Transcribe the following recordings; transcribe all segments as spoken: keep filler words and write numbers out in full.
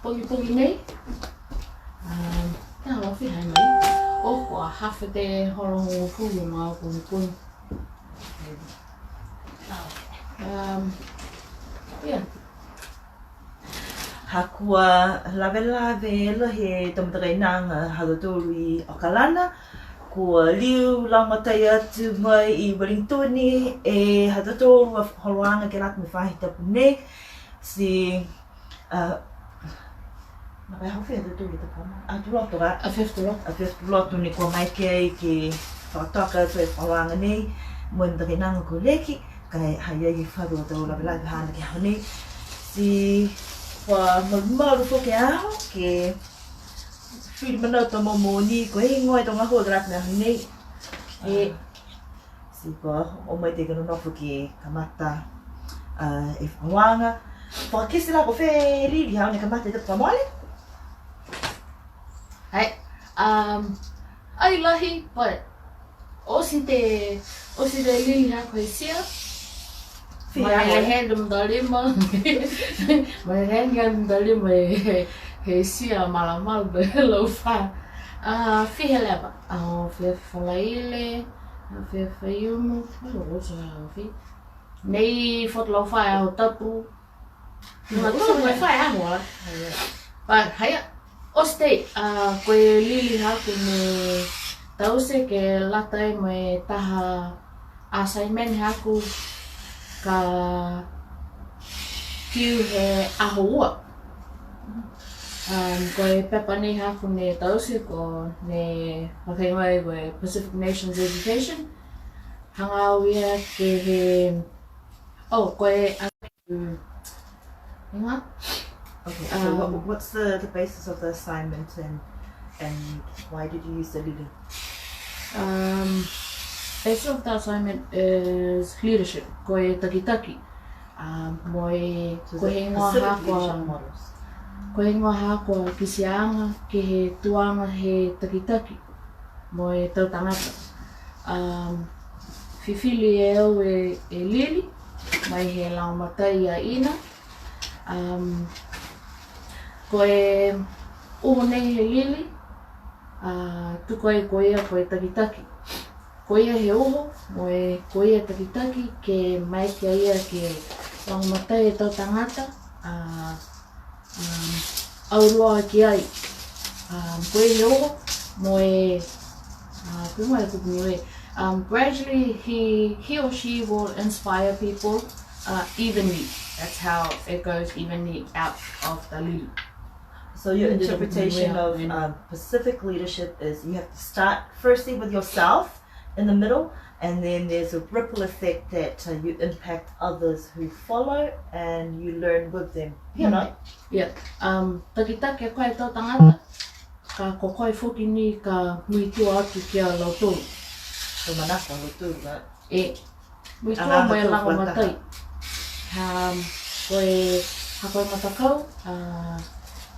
Pogipogi nei. Um, ka holo fiha mai. O, kua hafa e holo hogofulu ma pogipogi. Um, ia. Ha kua lavelave lahi e tau matakainaga ha tautolu i Okalana, kua liu lagomatai atu mai i Wellington e ha tautolu a fakaholoaga ke lata mo e faahi tapu nei. Ti, a, na kai hau fia tautolu i Tapama. A, Tuloto ka. A fifth Tuloto. A fifth Tuloto ne kua mai ki ai ke fakatoka atu e fakaholoaga nei mo e matakainaga ko Leki, ka e ha i ai e falu a tau lavelave haana ke he aho nei. Ti kua malumalu foki e aho ke fili manatu a momoui ni, ko e heigoa e tau gahua ke lata mo e aho nei. E, ti kua o mai tei ke nonofo ke kamata, a, e fakaholoaga. Fakakite la ko fē Lili, hau ne kamata e tapu kua mole? Ai, um, ai lahi, but oti e, oti e lili haaku he sia. Fiha e aho? Mai he lima tau lima. Mai he lima tau lima he, he sia malamala he laufā. A, fiha e leva. Aho Falaile, aho Faiumu, aho Faiumu. Nei Fotolaufā e Aho Tapu. Nā, tusa mo e fai aho la. But, haia, oti tei, a, ko e lili haaku ne taute ke lata mo e taha assignment haaku ka fiu he Aho Ua. Um, ko e pepa nei haaku ne taute ko e ne fakaigoa ko e Pacific Nations Education. Hagaao ia ke he, oh, ko e, um, Hang on. Okay, so what, Um, what's the, the basis of the assignment and, and why did you use the lili? Um, basis of the assignment is leadership, ko e takitaki. Um, mo e, So ko e the heigoa Pacific haaku a, leadership models. Ko e heigoa haaku a kitiaaga ke he tuaga he takitaki mo e tau tagata. Um, fifili e au e, e lili, mai he lagomatai a Ina. Um, ko e uho nei he lili, a, tuku ai ko ia ko e takitaki. Ko ia he uho, mo e ko ia takitaki, ke maeke a ia ke lagomatai e tau tagata, a, um, auloa ki ai. Um, ko e he uho, mo e, uh, ko e mai kupu ni e, um, gradually he, he or she will inspire people, uh, evenly. That's how it goes evenly out of the lili. So your Into the interpretation community, of, yeah. Um, Pacific leadership is you have to start firstly with yourself in the middle, and then there's a ripple effect that, uh, you impact others who follow and you learn with them. You know? Yeah. Um, takitaki a koe e tau tagata, ka ko koe foki ni ka muitua atu ki a lautolu. Ko e manako a lautolu, right? E, muitua mo e lagomatai. Um, ko e, ha ko e matakau, a,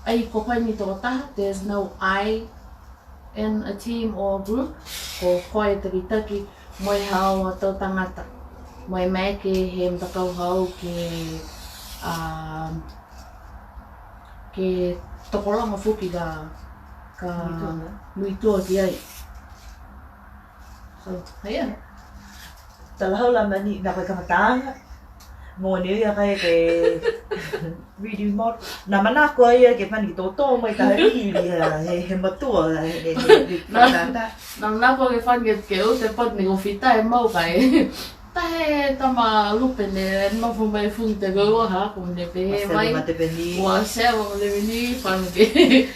ai ko koe ni tokotaha, there's no I in a team or a group, ko koe takitaki mo e haau a tau tagata. Mo e maeke he matakau haau ke, a, ke tokologa foki ka, ka muitua, muitua ki ai. So, yeah. Talahau la mani, nā ko e kamataaga. Mo ne ia kai ke reading mode. Nā manako ia ke fani ke tōtō mai taha lili, he, he matua, he, he, he, he, nā, nā manako ke fani ke, ke ute pati ne ko fita e mau kai. Taha e tama lupe ne nofo mai futi ko e ua haaku ne pehē mai. Ua seven ma te peni. Ua seven ma te peni, fani ke.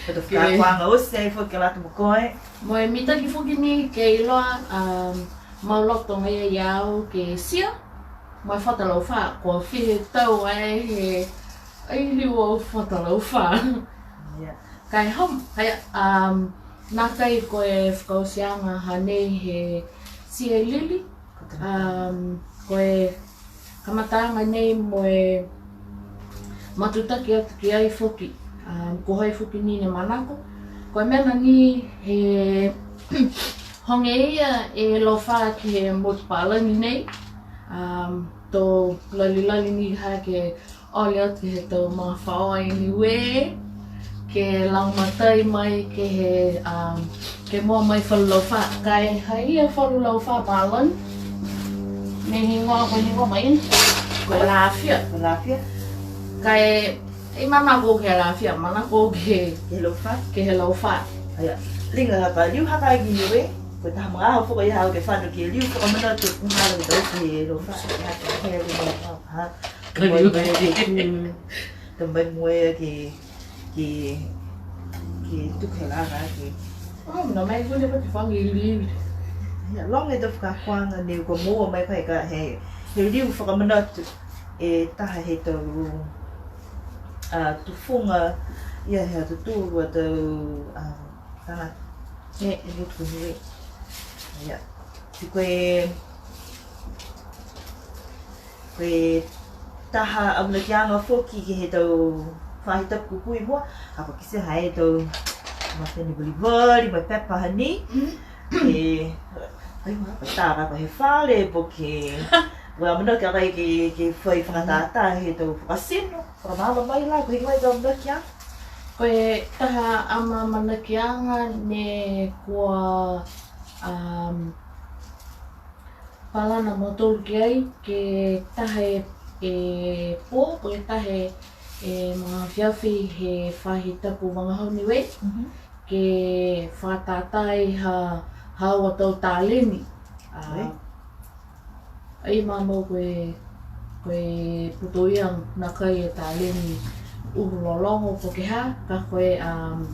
Ko e fakaakoaga oti ai foki ke lata mo koe. Mo e mitaki foki ni ke iloa, um, mau loto agaia ia au ke tia, mo e fata laufā, kua fiha e tau ai he, ai liu au fata laufā. Yeah. Ka e hom, ka e, um, nākai ko e fakaotiaga hanei he tia lili, um, ko e kamataaga nei mo e matutaki atu ki ai foki, um, ko hai foki ni ne manako. Ko e mena ni he hoge ia e laufā ke he motu palagi nei, um, to lali lali ni ha ke ole atu ke he tau magafaoa i Niue. Ke lagomatai mai ke he, um, ke moua mai falu laufā. Ka e ha ia falu laufā, Marlon? Ne higoa, ko e higoa mai ni? Ko e lafia. Ko e lafia. Ka e, e manako ke lafia, manako ke, ke he laufā. Ke he laufā. Aia, liga ka liu hake ki Niue, ko e taha magaaho foki ia au ke fano ke liu fakamanatu, kua hala ke tau ke he laufā, ke hake he laufā, ha. Ka liu. Ka mai mo e ke ke, ke tuku he laga ke. Oh, na mai kua ne pati fanga i liu. Ia, loga e tau fakaakoaga ne kua moua mai kai ka he, he liu fakamanatu e taha he tau, a, tufuga, ia he ha tautolu a tau, a, tagata. He, he tufuga. Ia. Ti ko e Ko e taha amanakiaga foki ke he tau faahi tapu kua pihia i mua, ha kua kitia ha e tau mata ni valivali, mo e pepa ha ni. Mm. E, ai, ma, ko e tara ko he fale, po ke, ko e amanaki a kai ke, ke fai fakatātā he tau fakatino, fakamaama mai la, ko e heigoa e tau amanakiaga. Ko e taha amaamanakiaga ne kua, um, Palana a mautolu ki ai, ke taha e, e pō, po ke taha e, e magaaho afiafi he faahi tapu vagahau Niue, mhm, ke fakatātā ai ha, ha haau a tau taleni. A, oi. Ai maamau ko e, ko e putoia nākai e taleni uhu lologo po ke hā, ka ko e, um,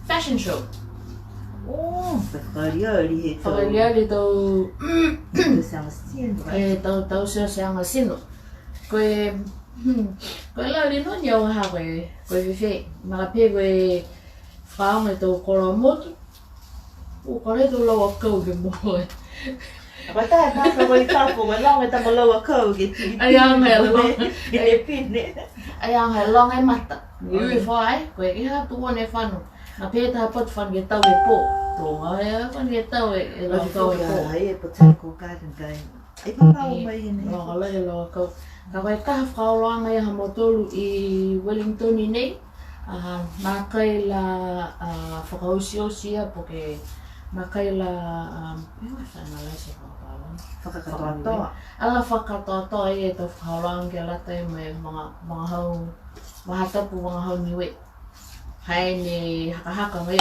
fashion show. Oh, fakaaliali he tau, fakaaliali tau, tauteaga tino. E, tau, tauteaga tino. Ko e, hmm, ko e lali nō ni au ha ko e, ko e fēfē, mena pē ko e fakaaoga e tau koloa motu. O, ko e tau lau akau ke moua. A ko e taha e maka ko e fafo, ko e loga e tama lau akau ke pine. Ai, aga e loga. Ke pine. Ai, aga e loga e mata. Ui, ui, fai, ko e, ke ha tū ne fano. Na pē taha patu fano ke tau e pō. Tō, ai, fano ke tau e, e lau akau e pō. Ai, e botanical garden kai. Ai, ka kau mai he nei. Loga, loga, loga, kau. Ka ko e taha fakaholoaga ia ha mautolu i Wellington i nei. A, nākai la, a, fakaotioti ia po ke nākai la, a, e, finalize e fakapālagi. Fakakatoatoa. A la fakakatoatoa ia e tau fakaholoaga ke lata mo e maga, magahau, faahi tapu vagahau Niue. Hane hakahaka mai.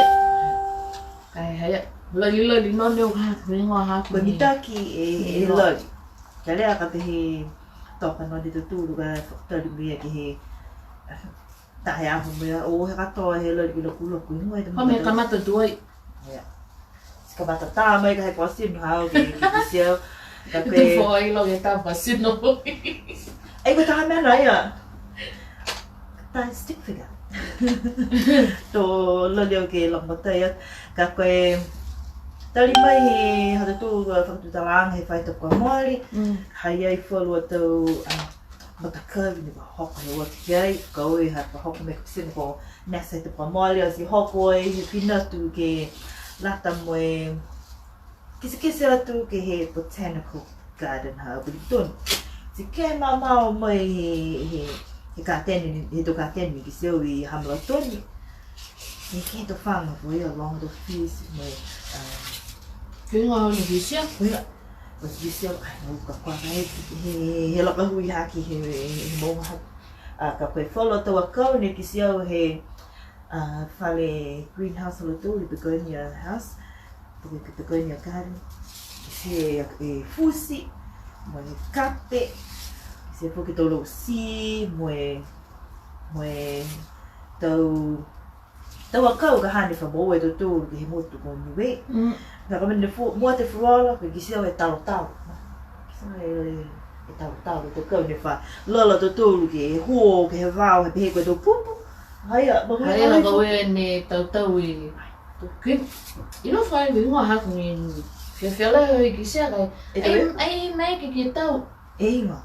Ka e ha ia, lali, lali, nō ne o ha, ne o ha, ko e mitaki e, e lali. Ka lea ka pehē toka nō ne tautolu ka fakatali mai ke he, taha e aho mai, o he katoa he lali ke lokuloku, he moua e tau. Ko e mena kamata tuai. Ia. Ti kamata tā mai ka he kua tino hau ke, ke, ke kitia. Ka ko e. Tupu ai loga e tau kua tino. Ai, ko e taha mena ia. Taha stick figure. To lali au ke lagomatai atu. Ka ko e tali mai he ha tautolu a fakatutalaaga he faahi tapu kua mole. Mm. Ha i ai falu a tau, a, matakavi ne kua hoko he o atu ki ai, ka ui ha kua hoko mai ka pisi ne kua nasa he tapu kua mole, ati hoko ai he fina atu ke lata mo e kitekite atu ke he Botanical Garden ha Wellington. Ti kehe mamao mai he, he, he kateni, he tau kateni ne kitia au i Hamilton. He kehe tau faga foou ia, loga tau fish mai, a. Ko e heigoa ne kitia? Ko e heigoa ne kitia, ai, nau ka kua kai, he, he, he laka hui hake, he, he, he moua hake. A, ka ko e falu a tau akau ne kitia au he, a, fale greenhouse ha lautolu, begonia house, po ke begonia garden. Kitia e futi, mo e kape, kitia foki tau lauti, mo e, mo e tau, tau akau ka hane fa moua e tautolu ke he motu ko Niue. Mm. Ka ko e mena ne fu, mua atu e furuola, ka kitia e talotalo. Kitia e, e talotalo, tau akau ne fa lala a tautolu ke he huo, ke he vao, he pehē ko e tau pupu. Haia, ma hui. Haia la ka ui. Ko e ne tautau i. Ke, i no fai, i no ha ko e ne, fia fia la hoi kitia ka. E tau ai, e? Ai, mai ke ke tau. E igoa.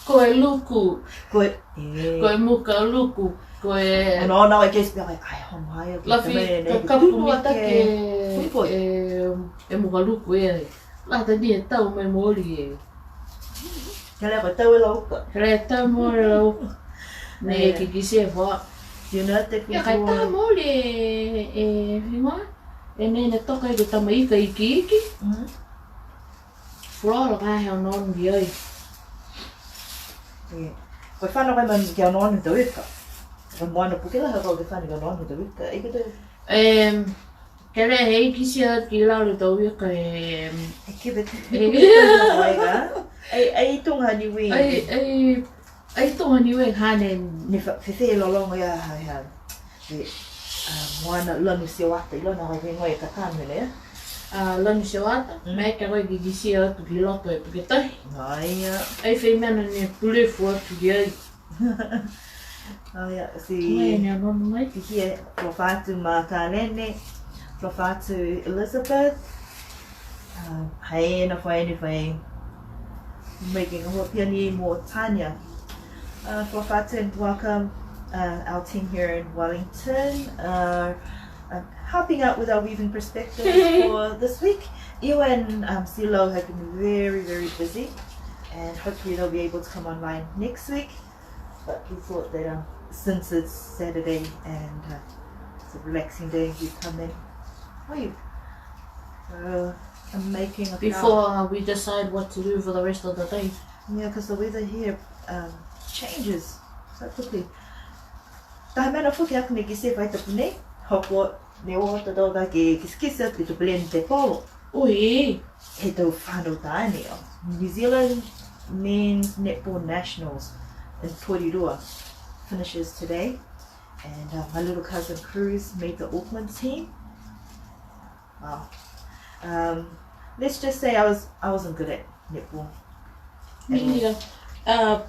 Ko e luku. Ko e, e. Ko e muka luku. Ko e. Ona, ona, e kesi pia, ai, homo haia, la fi, ka kapu mai ke, e, e muka luku e. Lata ni e tau mai mooli e. Ka lea ko e tau e lauka. Ka lea e tau mooli e lauka. Ne, e, ke kitia e fā. Tuna te kupu. Ia, ka e taha mooli e, e, higoa. E nei ne toka e tama ika ikiiki. Mm. Fuluola ka he onoono ki ai. Ia. Ko e fano kai man ke onoono tau ika. Ko e moana puke la ha ko e fano ke onoono tau ika. Ai ko te. Em, Kele he kitia ki lalo tau ika e, e kive. E, ai, ai tuga Niue. Ai, ai, ai tuga Niue hane. Ne fa-, fēfē e lologo ia ha, ha. E, a, moana Lanu Sioata, i lona ko e higoa e kakano nei, a. A, Lanu Sioata, mm. Maeke koe ke kitia atu ki loto e puke tahi. Ai, a. Ai fai mena ne pulefu atu ki ai. Oh, yeah, si. Mai, ne onoono mai. Ki hia, fakaalofa atu Makalene, fakaalofa atu Elizabeth. Um, hai na fai ni fai. Making a hope yani mo Tanya. Uh, fakaalofa atu and welcome, uh, our team here in Wellington. Uh, uh, helping out with our weaving perspectives for this week. You and, um, Silo have been very, very busy, and hopefully they'll be able to come online next week. But we thought that, um, since it's Saturday and, uh, it's a relaxing day, we come in. Oi. Uh, I'm making a flower. Before, uh, we decide what to do for the rest of the day. Yeah, 'cause the weather here, um, changes so quickly. Taha mena foki a kua kitia e faahi tapu nei, hoko Ne o tatou ka ke kitekite atu ke he tau peleni tepolo. Ui. He tau fānau taane, o New Zealand Men's Netball Nationals in Porirua finishes today. And, uh, my little cousin Cruz made the Auckland team. Wow. Um, let's just say I was, I wasn't good at netball. Mihia. A,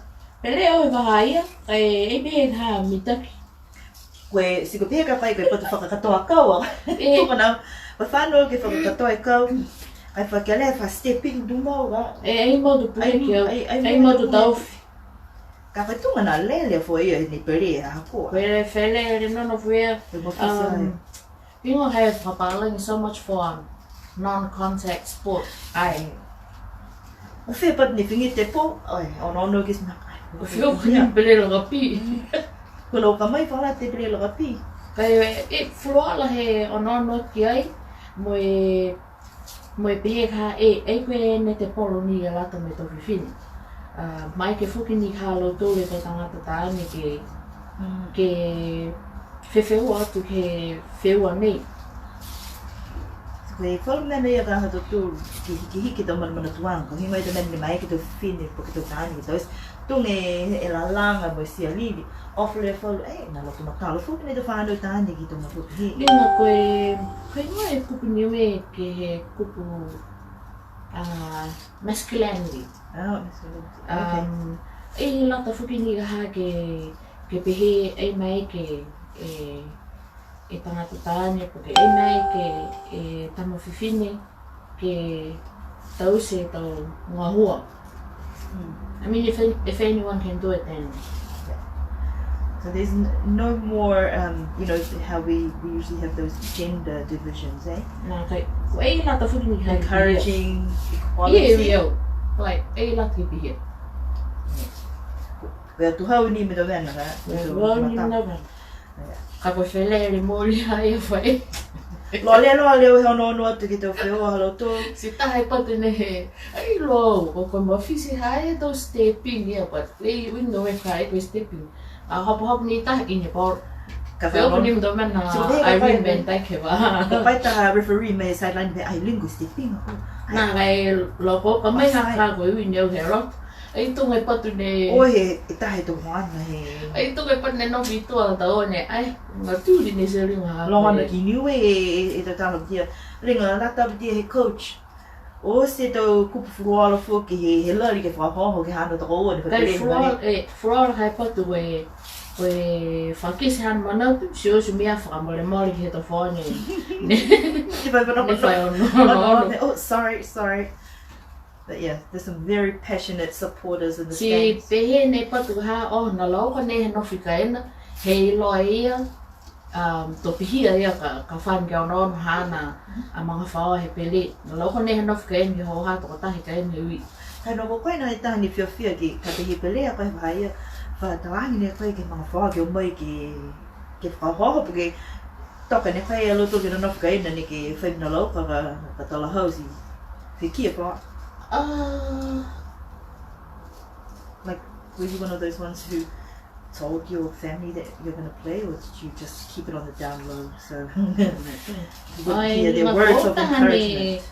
pele au he vahā ia, ka e, e pehē ha mitaki. Ko e, ti ko e pehē ka fai ko e patu fakakatoa kau a. E. Tuku na, ko e fano ke fakakatoa e kau. Ka e fakakele fa stepping tumau ka. E, ai mau tu puleke au. Ai, ai mau tu tau. Ka ko e tuga na lele foki ia ni pele a koe. Pele, pele, le nono foki ia. Ko e mafiti ai. Pingo he papalagi so much for, um, non-contact sport. Ai. O fē pati ne figite po, ai, onoono ke sina. O fē o figite pele lakapi. Ko lau ka mai fala te pele lakapi. Ka e, e, fuluola he onoono ki ai, mo e Mo e pehē ka e, e ko e netepolo ni e lata mo e tau fifine. A, maeke foki ni ha lautolu e tau tagata taane ke, ke fefeua atu ke he feua nei. Ko e falu mena ia ka ha tautolu ke, ke hiki e tau manamanatuaga, ko e heigoa e tau mena ne maeke e tau fifine po ke tau taane ke taute, tuga e lalaga mo e tia lili. Ofo e falu, e, na loto matala foki ni e tau fānau taane ke he tau matua pihia. Liga ko e, ko e heigoa e kupu Niue ke he kupu, a, masculinity. A, masculinity. Okay. Um, e lata foki ni ka ha ke, ke pehē, e maeke e, e tagata taane, po ke e maeke e tama fifine ke taute e tau gahua. Mm. I mean, if, if anyone can do it, then. Yeah. So there's n-, no more, um, you know, how we, we usually have those gender divisions, eh? Na, kai, ko e lata foki ni ka. Encouraging equality. Ia, ia. Like, e lata ke pihia. Ko e atu hau ni mo e tau mena, ka? Ko e atu hau ni mo e tau mena. Ka ko e felele mooli ha ia fai. Loa lea, loa lea, he onoono atu ke he tau feua ha lautolu. Ti taha e patu ne he, ai loa, ko, ko e mafiti ha ia e tau stepping ia, but e ui no e ka e ko e stepping. A, hopohopo ni taha i ne pau. Ka fai feua ni mo e tau mena, ti ko e ka fai Irene Van Dyke he vahā. Ko e fai taha referee mo e sideline pehē, ai, liga ko e stepping. Na, ai, loa ko, ka mai ha ka ko e ui ne au he loa. Ai tuga e patu ne. O he, e taha e tau moana he. Ai tuga e patu ne nofo i tua tau ne, ai, ga tuli ne se liga ha. Logona ki Niue e, e, e tau tala kia. Liga la tau kia he coach. O se tau kupu fuluola foki he, he lali ke fakaohooho ke he haana tokoua ne. Kai fuluola, e, fuluola kai patu e, e fakakite haana manatu, ti o se mena fakamolemole ke he tau fone. Ne, ne fai ono. Oh, sorry, sorry. But yeah, there's some very passionate supporters in the stands. Ti pehē ne patu ha, o, na laua ko ne he nofo i kaina, he iloa e ia, um, to pihia ia ka, ka fano ke onoono haana a magafaoa he pele. Na laua ko ne he nofo i kaina ke hoha tokotaha i kaina he ui. Ka e nofo koe na e taha ni fiafia ke, ka pehē pele a koe he vahā ia, fa talagi ne koe ke magafaoa ke o mai ke, ke fakaohooho, po ke toka ne fai a lautolu ke nonofo kaina ne ke fai mena lau ka, ka, ka talahau ti, ti kia kua. Uh, like, were you one of those ones who told your family that you're gonna play, or did you just keep it on the down low? So you wouldn't hear their words of encouragement.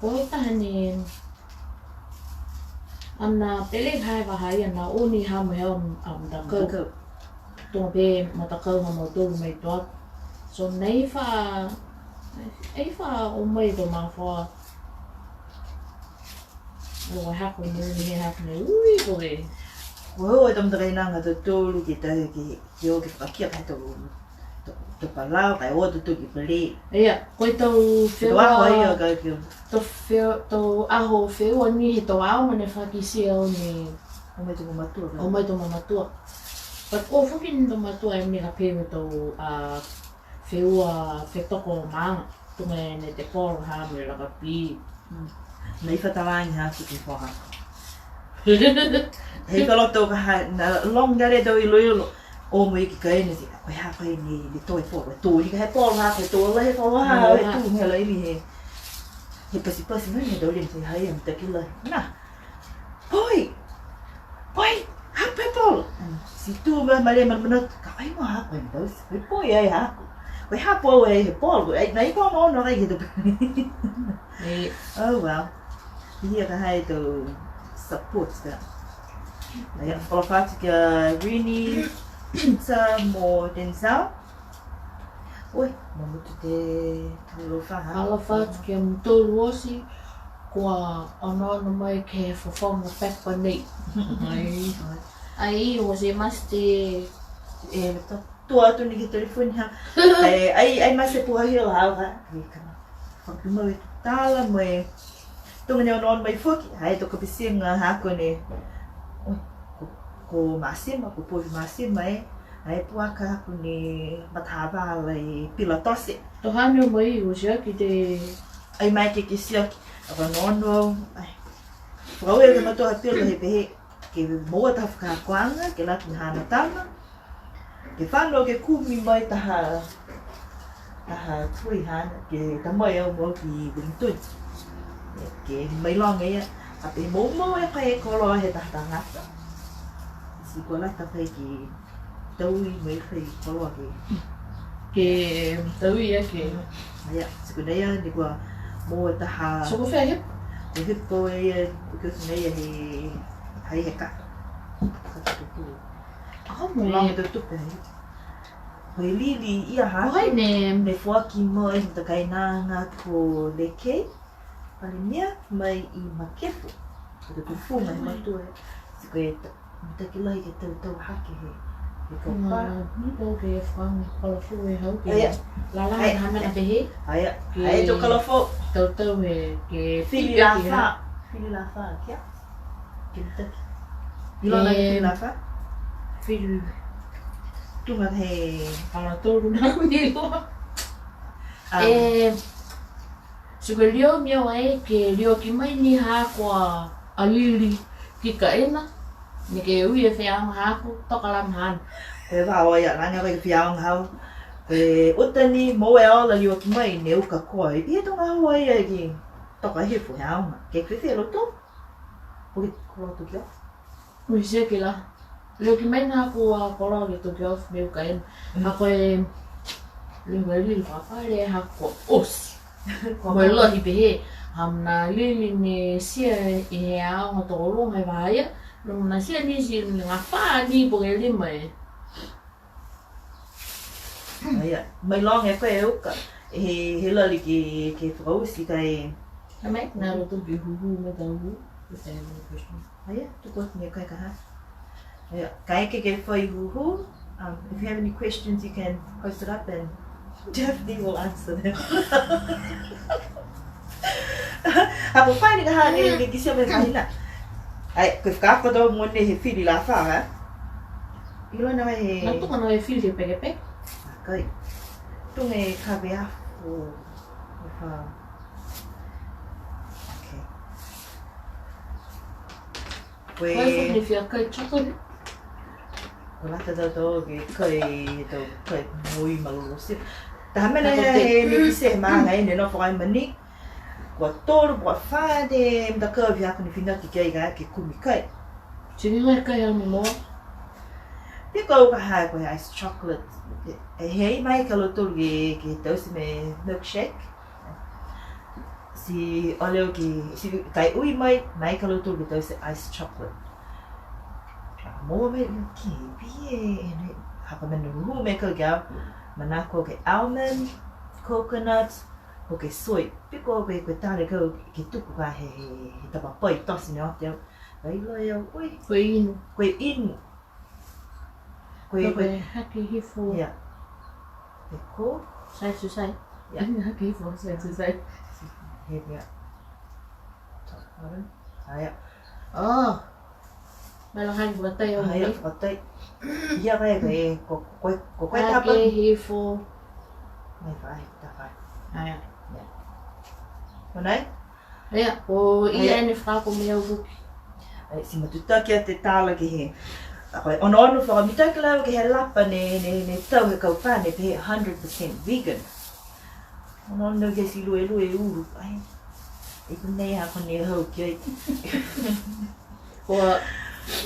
Ko e taha ni, a na pele hai vahai a na o ni ha mo he o, um, takau. Takau. Tuga pē matakau ha mautolu mai tua. So nei fa, ei fa o mai to ma fa. O hako mo ni he hako nei, ui ko e. Ko e tau matakainaga ha tautolu ke tahi ke, ke o ke fakakia ka he tau, tau, tau palau, ka e o tautolu ke pele. Ia, ko e tau feua. Tau aho ia ka ke. Tau feo-, tau aho feua ni he tau aoga ne fakakitia au ne. O mai tau mamatua ka. O mai tau mamatua. But ko foki ni tau mamatua e mena ka pehē mo e tau, a, feua fetoko maaga, tuga e netball ha mo e lakapi. Mm. Nei fatalagi ha ke fo ha. He kaloto ka ha, na loga le tau iloilo. O mo e ki kai ni, ko e ha ko e ni, ni to e fo, ko e to ni ka he polo ha, ko e to la he polo ha, e tu he la ili he. He pasipasi mai ni tau le ni, hai am takila. Na. Poi! Poi! Ha pe polo! Mm. Ti tu ma, ma le ma, ma, ka ai mo ha ko e tau, poi, poi ai ha ko. Ko e ha po e he polo, ai, na i ko no, no, ai ke tau. E. Oh, well. Ia ka ha e tau support ka. Ia, fakaalofa atu ki a Rini, Peter mo Denzel. Oi, mamotu te tau alofa, ha? Alofa atu ki a mutolu oti, kua onoono mai ke he fofoga pepa nei. Ai. Ai, was a must e. E, to, tua atu ni ke telefoni ha. Ai, ai, ai, must e puha hila ha, ha. Ai, ka na. Fakatumau e tala mo e. Tuga ni onoono mai foki, ha e tau kapitiga ha ko ne. Oi, ko, ko Masima, ko Povi Masima e. Ha e puaka ha ko ne matahavala e pila tote. To hane mai o siaki te. Ai mai ke ke siaki. A ka onoono, ai. Fakaaue ke matua ha pila he pehē. Ke moua taha fakaakoaga, ke lata mo e haana tama. Ke fano ke kumi mai taha, taha tui haana, ke ta mai au mo au ki Wellington. Ke mailoga ia, a pehē moumou e kai e koloa he taha tagata. Ti kua lata fai ke taui mai fai koloa ke. Ke taui ia ke. Ia, ti ko nei ia, ne kua moua taha. So ko fea hip? Ko hip ko ia, ko nei ia he, hai he kato. Kato tupu. Aho mo e. Loga e tupe ai. Ko e lili ia ha. Ko hai ne. Ne foaki mai he tau kainaga ko Lekei Palemia mai i Makefu. Ko e tufuga he matua e. Ti ko e ta-, mitaki lahi ke tautau hake he, he kaupā. Ni pau ke fakaga kalafu e hau ke. Aia. Lalaga ha mena pehē. Aia. Ke. Aia tau kalafu. Tautau he ke. Fili lafa. Fili lafa, kia. Ke mitaki. Iloa nā ke fili lafa? Fili. Tuga he. Ala tolu nā ku iloa. Um, e, ti ko e liu mena ai ke liuaki mai ni ha ko e lili ki kaina, ni ke ui e faiaoga haaku, toka la mahana. Ko e vao ia, lā ni ko e faiaoga hau. Ko e uta ni, moua e ola liuaki mai, ne uka koa. I pihia tuga hau ai ki toka hifo he aoga. Ke fifili loto. Ui, ko loto kia. Ui, se ki la. Liuaki mai nā ko a koloa ke toki off mena kaina. Mm. Ha ko e, liu mai lili ka fale, ha ko os. Ko e lahi pehē, ha mena lili ne tia i he aoga tokoluga he vahā ia, ne mena tia ni ti ne gafā ni po ke lima e. Ia, mailoga e koe e uka, he, he lali ke, ke fakaoti ka e. Ka mai, nā loto ke hūhū mai tau hū, if they have any questions. Ia, tuku atu ni e koe ka ha. Ia, ka e ke ke fai hūhū, um, if you have any questions, you can post it up and Daphne will answer them. Ha ko e fai ni ka ha ni, ke kitia mai fai na. Ai, ko e fakaako tau mo ne he fili lafa, ha? Iloa nā he. Nā tuga nā e fili he pekepeke. Kai. Tuga e kave a fo. E fa. Okay. Ko e. Kai fo ne fia kai chocolate. Ko lata tautolu ke kai, tau kai moui malolō tino. Taha mena he, he mekise he maaga ne nofo ai ma ni. Kua tolu, kua fā e matakau he aho ne fina ki ai ka ke kumi kai. Ti ni mai kai au ni moa. Piko au ka ha ko e ice chocolate. E, e hei mai ka lautolu ke, ke taute mo e milkshake. Ti ole au ke, ti ka e ui mai, mai ka lautolu ke taute ice chocolate. Moua mai ke pihia e, e, ha ko e mena hūhū mai ka ke au, manako ke almond, coconut, ko e soy. Piko ko e, ko e tala ka ke tuku ka he, he, he tapa pai tote ne o te au. Ka iloa e au, ui. Ko e inu. Ko e inu. Ko e, ko e hake hifo. Ia. Ko e ko? Side to side. Ia. Hake hifo, side to side. Hake ia. Top bottom. Aia. Oh. Mai la hake fakatai o mai. Aia, fakatai. Ia, ko e, ko e, ko e, ko e tapa. Hake hifo. Mai fai, ta fai. Aia. Ia. Ko nai? Ia, ko ia ne fakaako mai au foki. Ai, ti matutaki a te tala ke he. A ko e onoono fakamitaki la ke he lapa ne, ne, ne tau he kaupā ne pehē hundred percent vegan. Onoono ke ti luelue ulu. Ai, e ko nei a ko ne hau ki ai. Kua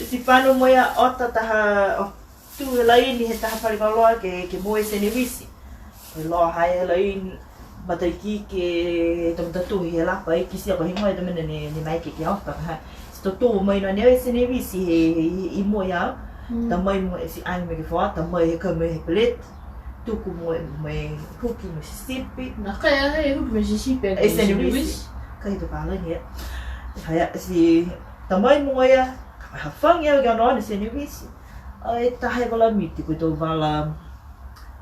ti fano mo ia ota taha, o, tū he laini he taha fale koloa ke, ke moua e senewisi. Ko e loa ha e laini, mataiki ke tau matatuhi he lapa, e kitia ko e heigoa e tau mena ne, ne maeke ke ota, ha. Ti totō mai noa ne e senewisi he, he, he, i mua ia. Mm. Ta mai mo e ti age mai ke fā, ta mai he kau mai he peleti. Tuku mo e, mo e kuki mo e sisipi. Nākai a he kuki mo e sisipi e senewisi. Kai to kala ni e. Haia, ti ta mai mo ia, ka hafagi au ke onoono e senewisi. Ai, taha e vala miti, ko e tau vala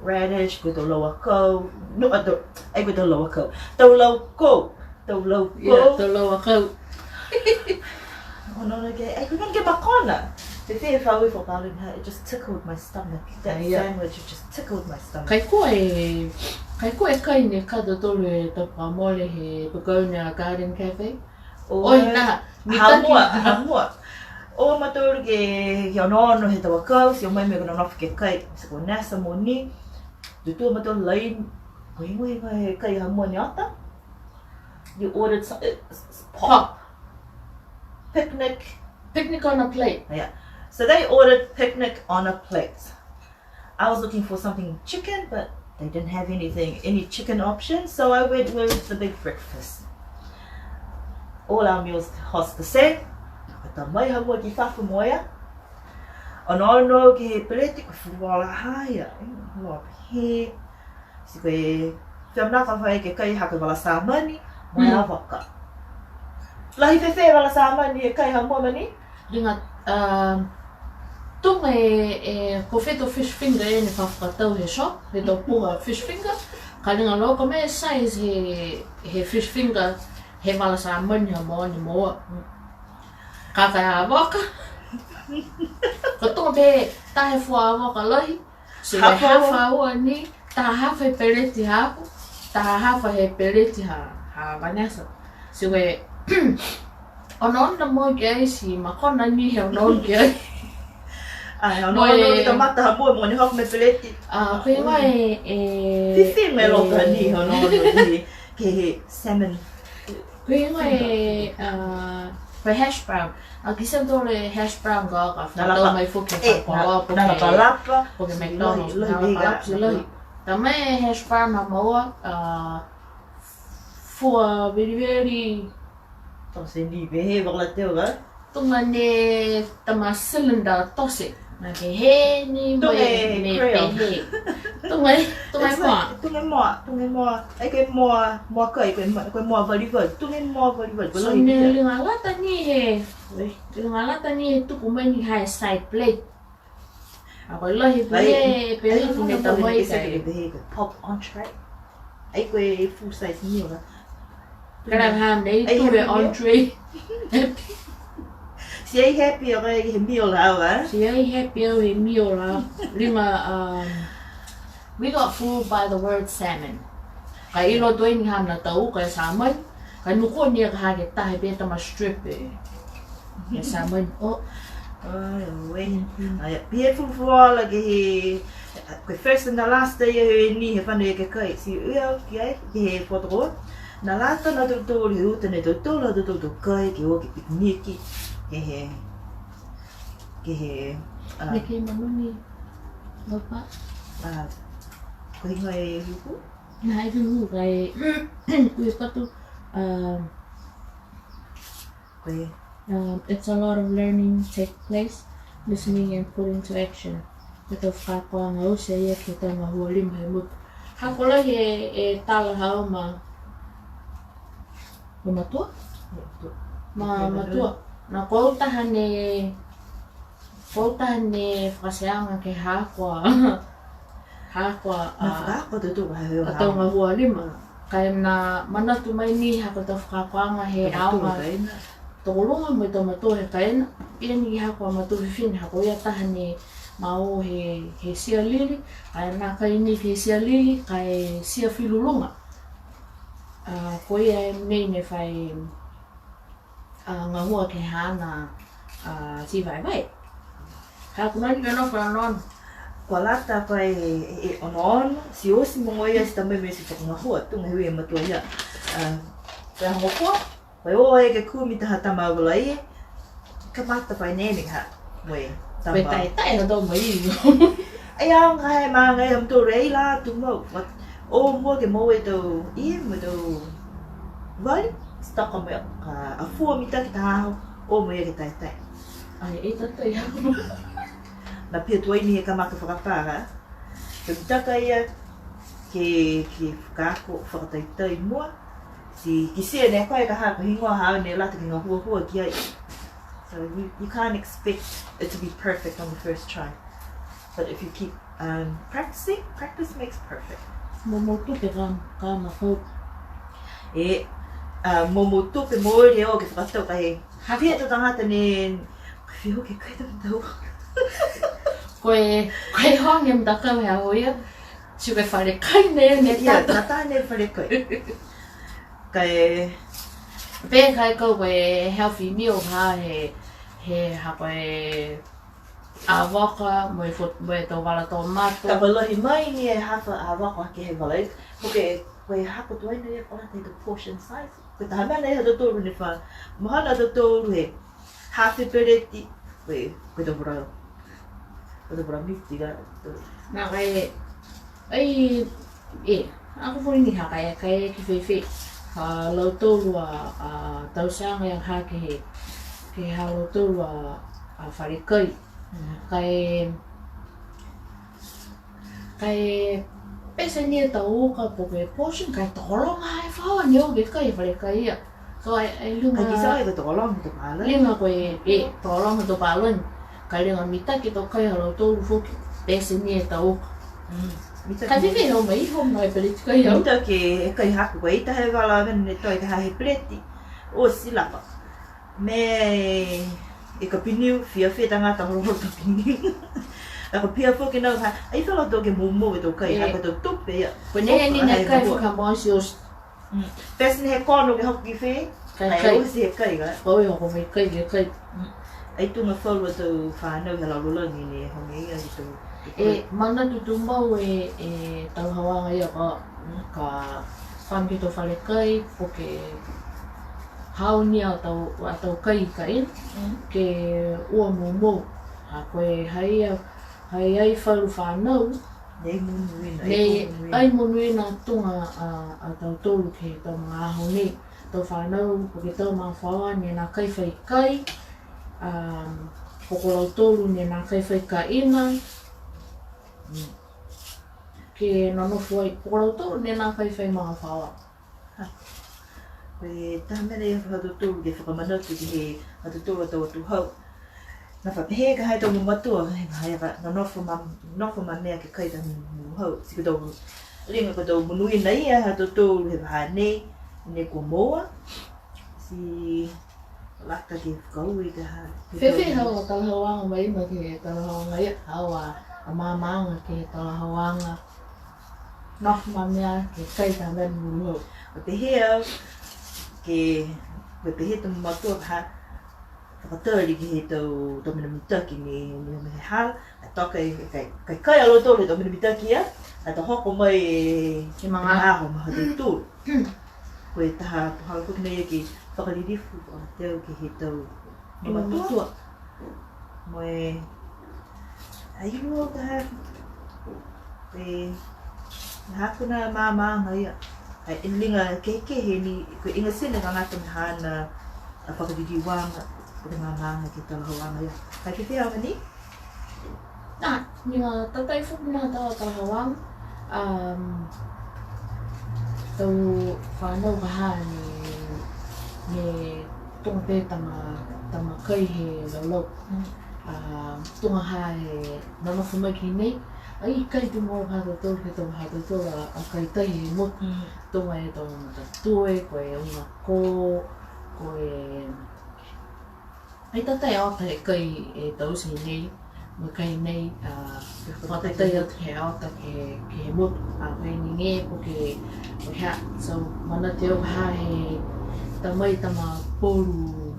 radish, ko e tau lau akau. No, a, tau, ai, ko e tau lau akau. Tau lau kou. Tau lau kou. Ia, tau lau akau. Onoono ke, ai, ko e mena ke makona. Te fia fau i fakaalofa, it just tickled my stomach. That sandwich, it just tickled my stomach. Kai kua e, kai kua e kai ne ka tautolu e tau fakamole he pakauni a Garden Cafe. Oi, nā, ha mua, ha mua. O mautolu ke, ke onoono he tau akau, ti o mai mo e kua nonofo ke kai, ti ko e nasa mo ni, tutū a mautolu laini, ko e heigoa e kai ha mua ne ota. You ordered some, uh, s-, s-, pop. Pop. Picnic. Picnic on a plate. Yeah. So they ordered picnic on a plate. I was looking for something chicken, but they didn't have anything, any chicken options, so I went with the big breakfast. All our meals cost the same. Ka ta mai ha mua ki fafo mo ia. Onoono ke he peleti, ko e fuluola ha ia. Mm, loa pehē. Ti ko e fia manako fai ke kai ha ko e vala samani, mo e avoka. Lahi fēfē e vala samani e kai ha mua ma ni? Liga, um, tuga e, e, ko e tau fish finger e ne fa fakatau he shop, he tau puha fish finger. Ka liga loa ko e mena e size he, he fish finger, he vala samani ha mua ni moua. Ka ko e avoka. Ko e tuga pē taha e fua avoka lahi. Ti ko e hafa ua ni, taha hafa he peleti haaku, taha hafa he peleti ha, ha Vanessa. Ti ko e, onoono mo e ki ai ti makona ni he onoono ki ai. Ai, onoono mo e ki ai, tamata ha mua mo ne hoko mo e peleti. A, ko e heigoa e, e, fifine e loto ni, onoono ki, ki he salmon. Ko e heigoa e, a, ko e hash brown. A, kitia e tau hash brown ka, ka fakatau mai foki e, nā lapalapa. Ko e McDonald's, nā lapalapa, ti lahi. Ta mai e hash brown ha moua, a, fua veliveli. Tote ni pehē, vaka la teu ka? Tuga ne tama cylinder tote. Nā pehē ni mo e, mo e pehē. Tuga e, tuga e moa. Tuga e moa, tuga e moa. Ai ko e moa, moa kai, ko e mo-, ko e moa valivali. Tuga e moa valivali. So ne liga lata ni he, liga lata ni he tuku mai ni ha e side plate. A ko e lahi pehē, pehē ni ne ta mai kai. Pop entree. Ai ko e full size meal la. Kala ha nei tū e entree. Ti ai happy au he meal la, a? Ti ai happy au he meal la. Liga, um, we got fooled by the word salmon. Ka iloa tuai ni ha mena tau ka e salmon. Ka nukua ni ka ha ke taha pē tama strip e. E salmon. O, Ai, auē. Mm, mm. Ai, pihia e fulufuluola ke he, ko e first and the last ia he ni he fano ia ke kai. Ti ui au ki ai, ke he photo ko. Ne lata na tautolu, he uta ne tautolu, ha tautolu to kai, ke o ke pikiniki. Ke he, ke he, a, Ne ke manumi, Papa. A, ko e higoa e huku? Na, e huku, kai, ui patu, um, Ko e. Um, it's a lot of learning take place, listening and put into action. Ko e tau fakaakoaga oti a ia ke he tau gahua lima he motu. Ha ko e lahi e, e tala haau ma, ma matua? Matua. Ma, matua. Na ko au taha ne, ko au taha ne fakateaga ke he haaku a, haaku a, Na a, fakaakoa tautolu ha he a tau haaku. Gahua lima. Mm. Ka e na manatu mai ni ha ko e tau fakaakoaga he aoga. Tokoluga kaina. Tokoluga mo e tau matua he kaina, pihia ni ke he haaku a matua fifine, ha ko ia taha ne ma o he, he tia lili, ka e nākai ni ke he tia lili, ka e tia filuluga. A, ko ia e mena ne fai, a, gahua ke he haana, a, ti vaevae. Ha ko e nā ni ka nofo onoono. Kua lata ko e, e, e onoono, ti oti mogoia ti ta mena ti fakagahua, tuga he ui e matua ia. A, ko e hagofua, Ko e o ai ke kumi taha tama vala ia, kamata fai nene ha, mo e tama. Ko e taetae ha tau mai. Ai a, ka he maaga ia ha mutolu ai la tumau. What? O mua ke moua e tau ia, mo e tau vali, stock mo e, ka a fua mitaki taha aho, o mua ia ke taetae. Ai, e tatai ha. Na pihia tuai ni he kamata fakapā, ha? Ke mitaki a ia, ke, ke fakaako, fakataitai mua. Ti kitia ne koe ka ha ko e higoa haau ne lata ke gahuahua ki ai. So you, you can't expect it to be perfect on the first try. But if you keep, um, practicing, practice makes perfect. Moumou tupe ka, ka mafau. E, a, moumou tupe mo e o ke fakatau ka e. Ha ko e tau tagata ne, ko e fiha ke kai tau tau. Ko e, ko e hoge matakau he aho ia. Ti ko e fale kai ne, ne tata. Ia, tata ne fale kai. Ka e. Pehē kai kau ko e healthy meal ha he, he ha ko e avoka, mo e fo-, mo e tau vala tomato. Ka valohi mai ni e hafa avoka ke he vala. Ko e, ko e hako tuai ni e kona te portion size. Ko e taha mena ia ha tautolu ne fa, mahalo a tautolu he hafe peleti, ko e, ko e tau vara, ko e tau vara miti ka, tau. Nā kai, ai, e, a ko e foou ni ha kai, kai ke fēfē, ha lautolu a, a tauteaga ia ha ke he, ke he ha lautolu a, a fale kai. Mm. Kai, Ka e pete ni e tau uka po ke portion, ka e tokologa e faoa ne o ke kai e fale kai ia. So e, e liga. Ka e kitia e tokologa he tau palani. Liga ko e, e, tokologa he tau palani. Ka e liga mitaki e tau kai ha lautolu foki, pete ni e tau uka. Mm. Mitaki. Ka e fēfē e o mai iho mo e peleti kai au. Mitaki e kai haaku ko e taha e vala mena ne toe ka ha he peleti. O silapa. Mena e kapiniu, fiafia e tagata holoholo kapiniu. Ka ko e pihia foki nā ka, ai fia lautolu ke moumou e tau kai, e, ha ko e tau tupe ia. Ko e nā ni nā kai fakamosi o. Mm. Pete ni he kono ke hoko ki fē, kai, kai. Oti he kai ka. Ko e hoko fai kai ke kai. Mm. Ai tuga falu a tau fanau he lalolagi ne hoko ia ki tau. E, manatu tumau e, e talahauaga ia ka, ka fano ke he tau fale kai, po ke hau ni a tau, a tau kai ka ina, mm, ke ua moumou. Ha ko e ha ia, ha ia ai falu fanau. Ne ai monuina, ne ai monuina. Ai monuina tuga a, a tautolu ke he tau magaaho nei. Tau fanau, po ke tau magafaoa, ne nākai fai kai, um, po ko lautolu, ne nākai fai kaina. Mm. Ke nonofo ai, po ko lautolu ne nākai fai magafaoa. Ha. Ko e taha mena ia ha tautolu ke fakamanatu ke he ha tautolu a tau atuhau. Na fa pehē ka ha e tau mamatua, he vahā ia ka nonofo ma, nonofo ma mea ke kai tau muluhau. Ti ko e tau liga ko e tau monuina ia ha tautolu he vahā nei, ne kua moua. Ti Lata ke fakaaue ka ha. Fēfē hau a talahauaga mai ma ke he talahauaga ia, hau a, a maamaaga ke he talahauaga. Nofo ma mea ke kai taha mena muluhau. Ko e pehē au, ke, ko e pehē tau mamatua ha, fakatali ke he tau, tau mena mitaki ne, ne, ne he hala, ka toka e, ka, ka kai a lautolu he tau mena mitaki ia, ka to hoko mai e, he magaaho, magaaho ma ha tautolu. Ko e taha puhala foki nei ke fakalilifu, fakatau ke he tau mamatua. Mamatua. Mo e, ai mo taha, e, ha ko e maamaaga ia. Ai, e liga kehekehe ni, ko e iga tino ka gata mo e haana a fakaliliuaga, ko e maamaaga ke he talahauaga ia. Ka e fēfē a mani? Nā, liga tatai foki nā tau talahauaga, um, tau fānau ka ha ne, ne tuga pē tama, tama kai he laulau. Mm. A, tuga ha e nonofo mai ki nei, ai kai tuga ha tautolu, ke tuga ha tautolu a, a kai tahi he motu. Mm. Tuga e tau matatue, ko e uga kō, ko e, ai tatai a ota he kai e taute nei, mo e kai nei, a, fakatatai atu he a ota ke, ke he motu, a, kai ni gē, po ke, po ke hā, so, manatu au ha he tamai tama polu,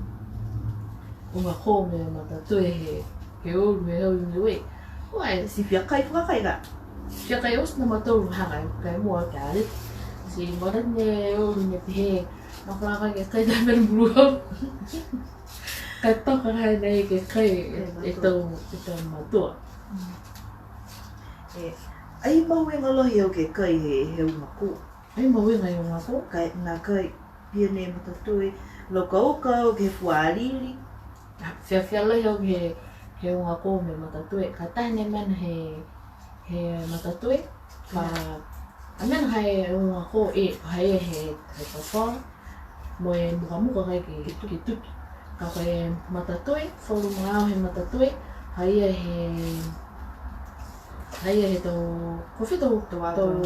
uga kō mo e matatue he, ke olu he hau i Niue. Ua e. Ti fia kai fakakai ka. Fia kai oti na mautolu ha kai, kai mua ke ale. Ti manatu ne olu ne pehē, na fakakai ke kai taha mena mulu hau. Ka toka ha nei ke kai e, e tau, e tau matua. Mm. E, ai mau e galo he au ke kai he, he uga kō. Ai mau e gai uga kō. Kai, nākai, pihia ni e matatue, laukaukau ke he fua alili. Fiafia lahi au ke he, ke he uga kō mo e matatue. Ka taha ni e mena he, he matatue, ka, a mena ha e uga kō e, ha ia he, he fafaga, mo e mukamuka kai ke, ke tuki. Ka ko e matatue, falu magaaho he matatue, ha ia he, ha ia he tau, ko fē tau, tau ava, tau,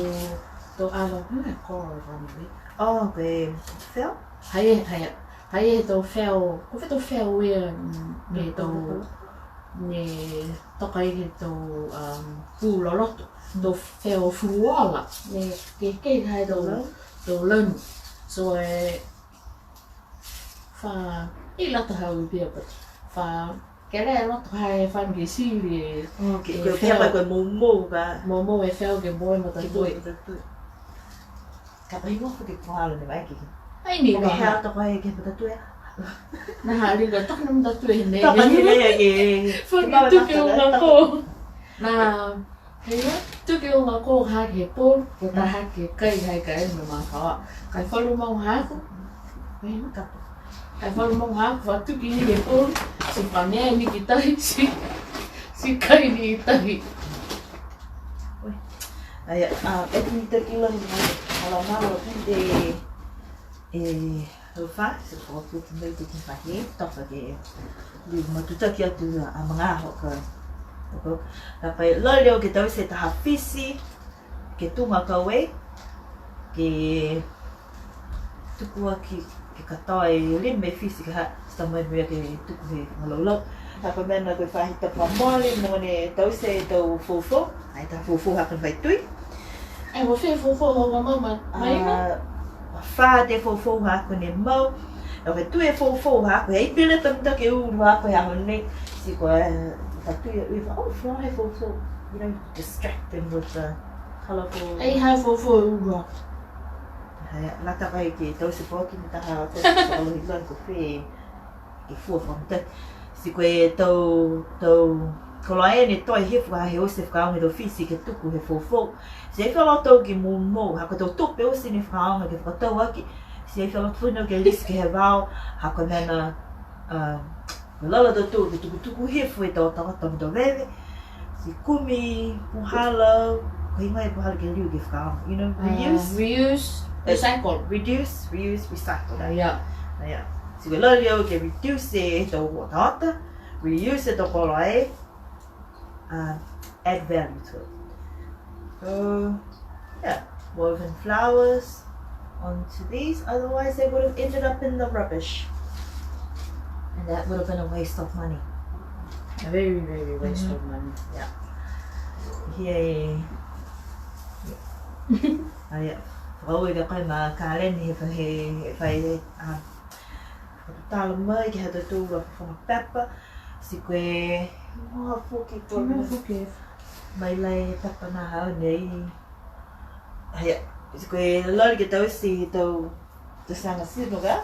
tau ava, mena kō, Oh, ko e feo? Ha ia, ha ia, ha ia he tau feo, ko fē tau feo ia, mm, ne tau, ne toka ai he tau, um, pū loloto, tau feo fuluola, ne ke, ke ha he tau, tau lanu. So, e, fa, i lata hau i pia, but fa, Kele e loto ha e fano ke sili e. Oh, ke, e ke feo. Ke fai ko e moumou ka. Moumou e feo ke moe matatue. Ke moe matatue. Ka pai mo ko ke puhala ne mai ke. Ai ni ko ke. Hea to ko e ke matatue. Na ha liga toka na matatue nei. Toka ni nei ke. Fano ke tuki uga kō. Na Heigoa, tuki uga kō ha ke he polu, ko taha ke kai ha ke kai mo e makawa. Ka e falu mau haaku. Heigoa ka. Ka e falu mau haaku, fa tuki ni ke he polu, ti fa mea ni ki tahi, ti, ti kai ni ki tahi. Ai, a, e tini taki lahi mai, ala malo, e, E, hau fā, ti fakaputu mai ke he faahi, toka ke liu matutaki atu a magaaho ka, ka, ka fai lali au ke taute taha fisi, ke tuga kau e, ke tuku aki, ke katoa e lima e fisi ka ha, ti ta mai mo e ke tuku he galolao. Ha ko e mena ko e faahi tapu kua mole, mo ne taute e tau foufou, ai tau foufou ha ko e fai tui. Ai, mo e fē foufou hau mamau ma, ma ina? A, fā e foufou haaku ne mau. Au ke tui e foufou haaku, he ai pele tau mitaki e ulu haaku he aho nei. Ti ko e, ka tui e ulu, oh, fā e foufou. You know, distract them with the colourful. Ai, ha e foufou e ulu haaku. He, lata kai ke taute foki mo e taha, ko e, ko e, ko e, ko e fua fakamitaki. Ti ko e tau, tau koloa e ne toe hifo he oti e fakaaoga he tau fisi ke tuku he foufou. Ti ai fia loto ke moumou, ha ko e tau tupe oti ne fakaaoga ke fakatau aki. Ti ai fia loto foki ke lisi ke he vao, ha ko e mena, a, ko e lala tautolu ke tukutuku hifo e tau tagata mo e tau veve. Ti kumi puhala, ko e heigoa e puhala ke liu ke fakaaoga, you know, ah, reuse. Reuse, eh, recycle. Reduce, reuse, recycle. Ah, ia. Ah, ia. Ti ko e lali au ke reduce e tau otaota, reuse e tau koloa e, uh, add value to it. So, yeah, woven flowers onto these, otherwise they would have ended up in the rubbish. And that would have been a waste of money. A very, very waste of money. Yeah. He, ah, yeah. Fakaaue ka ko e ma Karen he fa-, he, he fai, ah, tala mai ke he ha tautolu a fofoga pepa, ti ko e, mo ha foki ko e, mo ha foki. Mai lai pepa na ha nei. Hei, ti ko e lali ke taute he tau, tau tauteaga tino ka.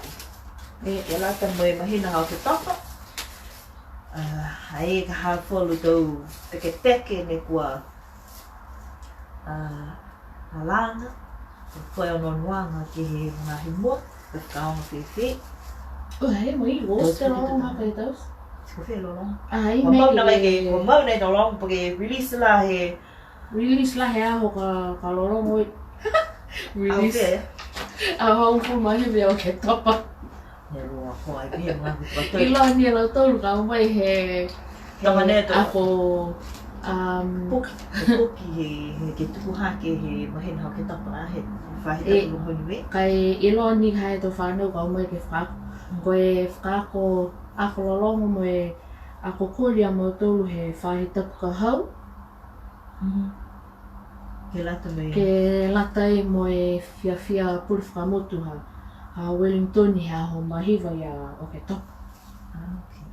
E, e lata mo e mahina ha Oketopa. A, ai ka ha falu tau pekepeke ne kua, a, alaga, kua onoonoaga ke he magaaho i mua, ka fakaaoga fēfē. O, hei, mo e, o, tau te lologo ke tau. Ti ko fē lologo? Ai, kua mau na ke, kua mau na e lologo, po ke release la he Release la he aho ka, ka lologo e. Release. Aho fē? Aho hogofulu ma hiva ia Oketopa. He lua ko ai, he lua ko ai. Iloa ni e lautolu ka o mai he, he Tama ne to. Ako, um, poki, he poki he, he ke tuku hake he mahina ha Oketopa he faahi tapu he mahina. Ka e iloa ni ha e tau fanau ka o mai ke fakaako. Ko e fakaako, ako lologo mo e ako koli a mautolu he faahi tapu ka hau. Mhm. Ke lata mo e. Ke lata mo e fiafia pule fakamotu ha, ha Wellington he aho ma hiva ia Oketopa. Ah, okay.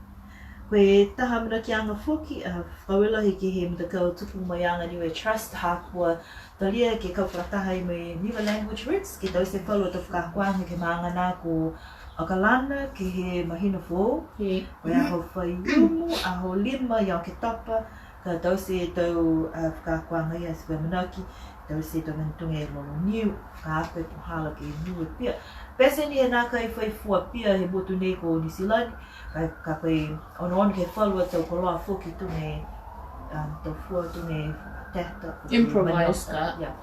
Ko e taha amanakiaga foki, a, fakaaue lahi ke he matakau Tupumaiaga Niue Trust ha kua talia ke kau fakataha mo e Niue Language Roots, ke taute falu a tau fakaakoaga ke he maaga na ko Okalana, ke he mahina foou. He. Ko e aho Faiumu, aho lima ia Oketopa, ka taute e tau, a, fakaakoaga ia ti ko e amanaki, taute e tau mena tuga e lolo niu, fakaako e puhala ke niu e pia. Pete ni he nākai fai fua pia he motu nei ko Niu Silani, ka, ka ko e onoono ke he falu a tau koloa foki tuga e, um, tau fua tuga e teta, improvise manioka ka. Yeah.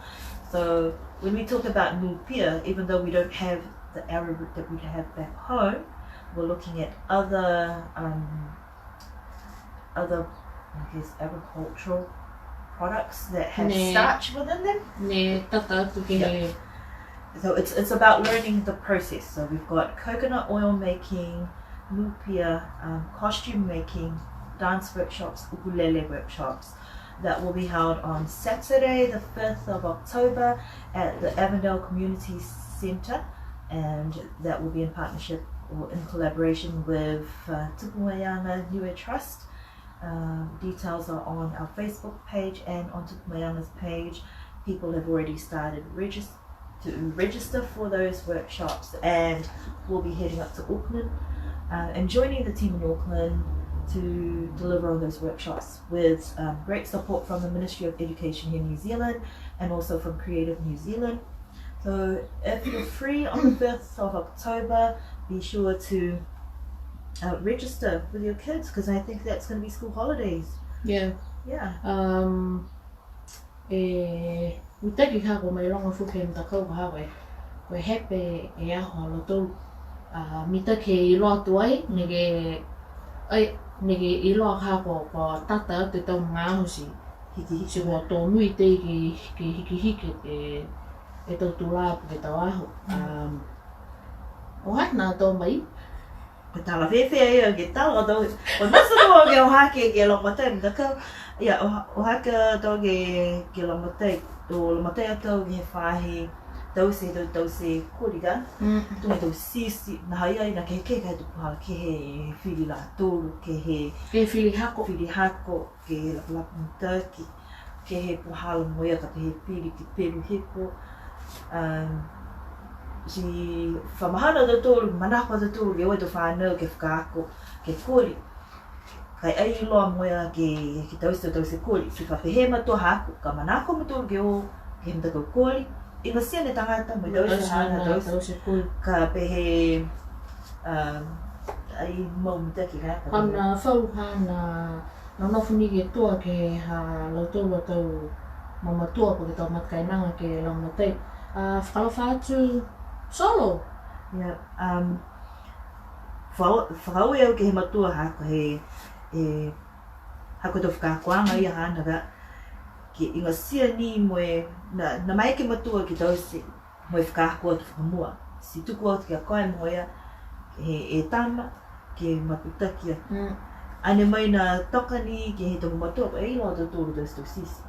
So when we talk about niu pia, even though we don't have the arrowroot that we have back home, we're looking at other, um, other, I guess, agricultural products that have starch within them. Ne tata atu ke he. So it's, it's about learning the process. So we've got coconut oil making, niu pia, um, costume making, dance workshops, ukulele workshops, that will be held on Saturday, the fifth of October, at the Avondale Community Centre, and that will be in partnership or in collaboration with, uh, Tupumaiaga Niue Trust. Um, details are on our Facebook page and on Tupumaiaga's page. People have already started regis-, to register for those workshops, and we'll be heading up to Auckland, uh, and joining the team in Auckland to deliver on those workshops with, um, great support from the Ministry of Education here in New Zealand and also from Creative New Zealand. So if you're free on the fifth of October, be sure to, uh, register with your kids, 'cause I think that's gonna be school holidays. Yeah. Yeah. Um, E, mitaki ka ko e mailoga foki he matakau ka ha ko e, ko e hepe e aho ha lautolu. A, mitaki he iloa tuai, neke, ai, neke iloa ka ko, ko tata atu e tau magaaho ti, hikihiki, ti kua tō mui tei ke, ke hikihiki e, e tau tulā po ke tau aho. Mm. Um, o ha nā tō mai? Ko e tala fēfē ia ke tala tau, ko e masa tau ke o hake ke lagomatai, matakau, ia, o, o hake tau ke, ke lagomatai, to lagomatai atu ke he faahi taute, tau, taute koli ka, mm, tuga e tau sisi, nā ha i ai, nā kehekehe ka he tau puhala, ke he fili latolu, ke he, ke he fili hako. Fili hako, ke lapalapa mitaki, ke he puhala mo ia ka pehē fili ke pelu hiko. Um, ti fa mahalo a tautolu, manako a tautolu ke o e tau fanau ke fakaako, ke koli. Ka e ai iloa mo ia ke, ke taute, taute koli. Ti fa pehē e matua haaku, ka manako a mautolu ke o, ke he matakau koli. Igatia ni e tagata, mo e taute, taute haana, taute, taute koli. Ka pehē, um, ai mau mitaki ka, ka pehē. Haana fau, haana nonofo ni ke tua ke he ha lautolu a tau mamatua po ke tau matakainaga ke lagomatai. A, fakaalofa atu Solo. Ia, um, fakaaue, fakaaue au ke he matua ha ko e, e, ha ko e tau fakaakoaga ia haana ka, ke igatia ni mo e, na, na maeke e matua ke taute mo e fakaako atu fakamua. Ti tuku atu ki a koe mo ia, he, e tama, ke matutaki atu. Mm. Ane mai na toka ni ke he tau mamatua, e iloa a tautolu taute tau sisi.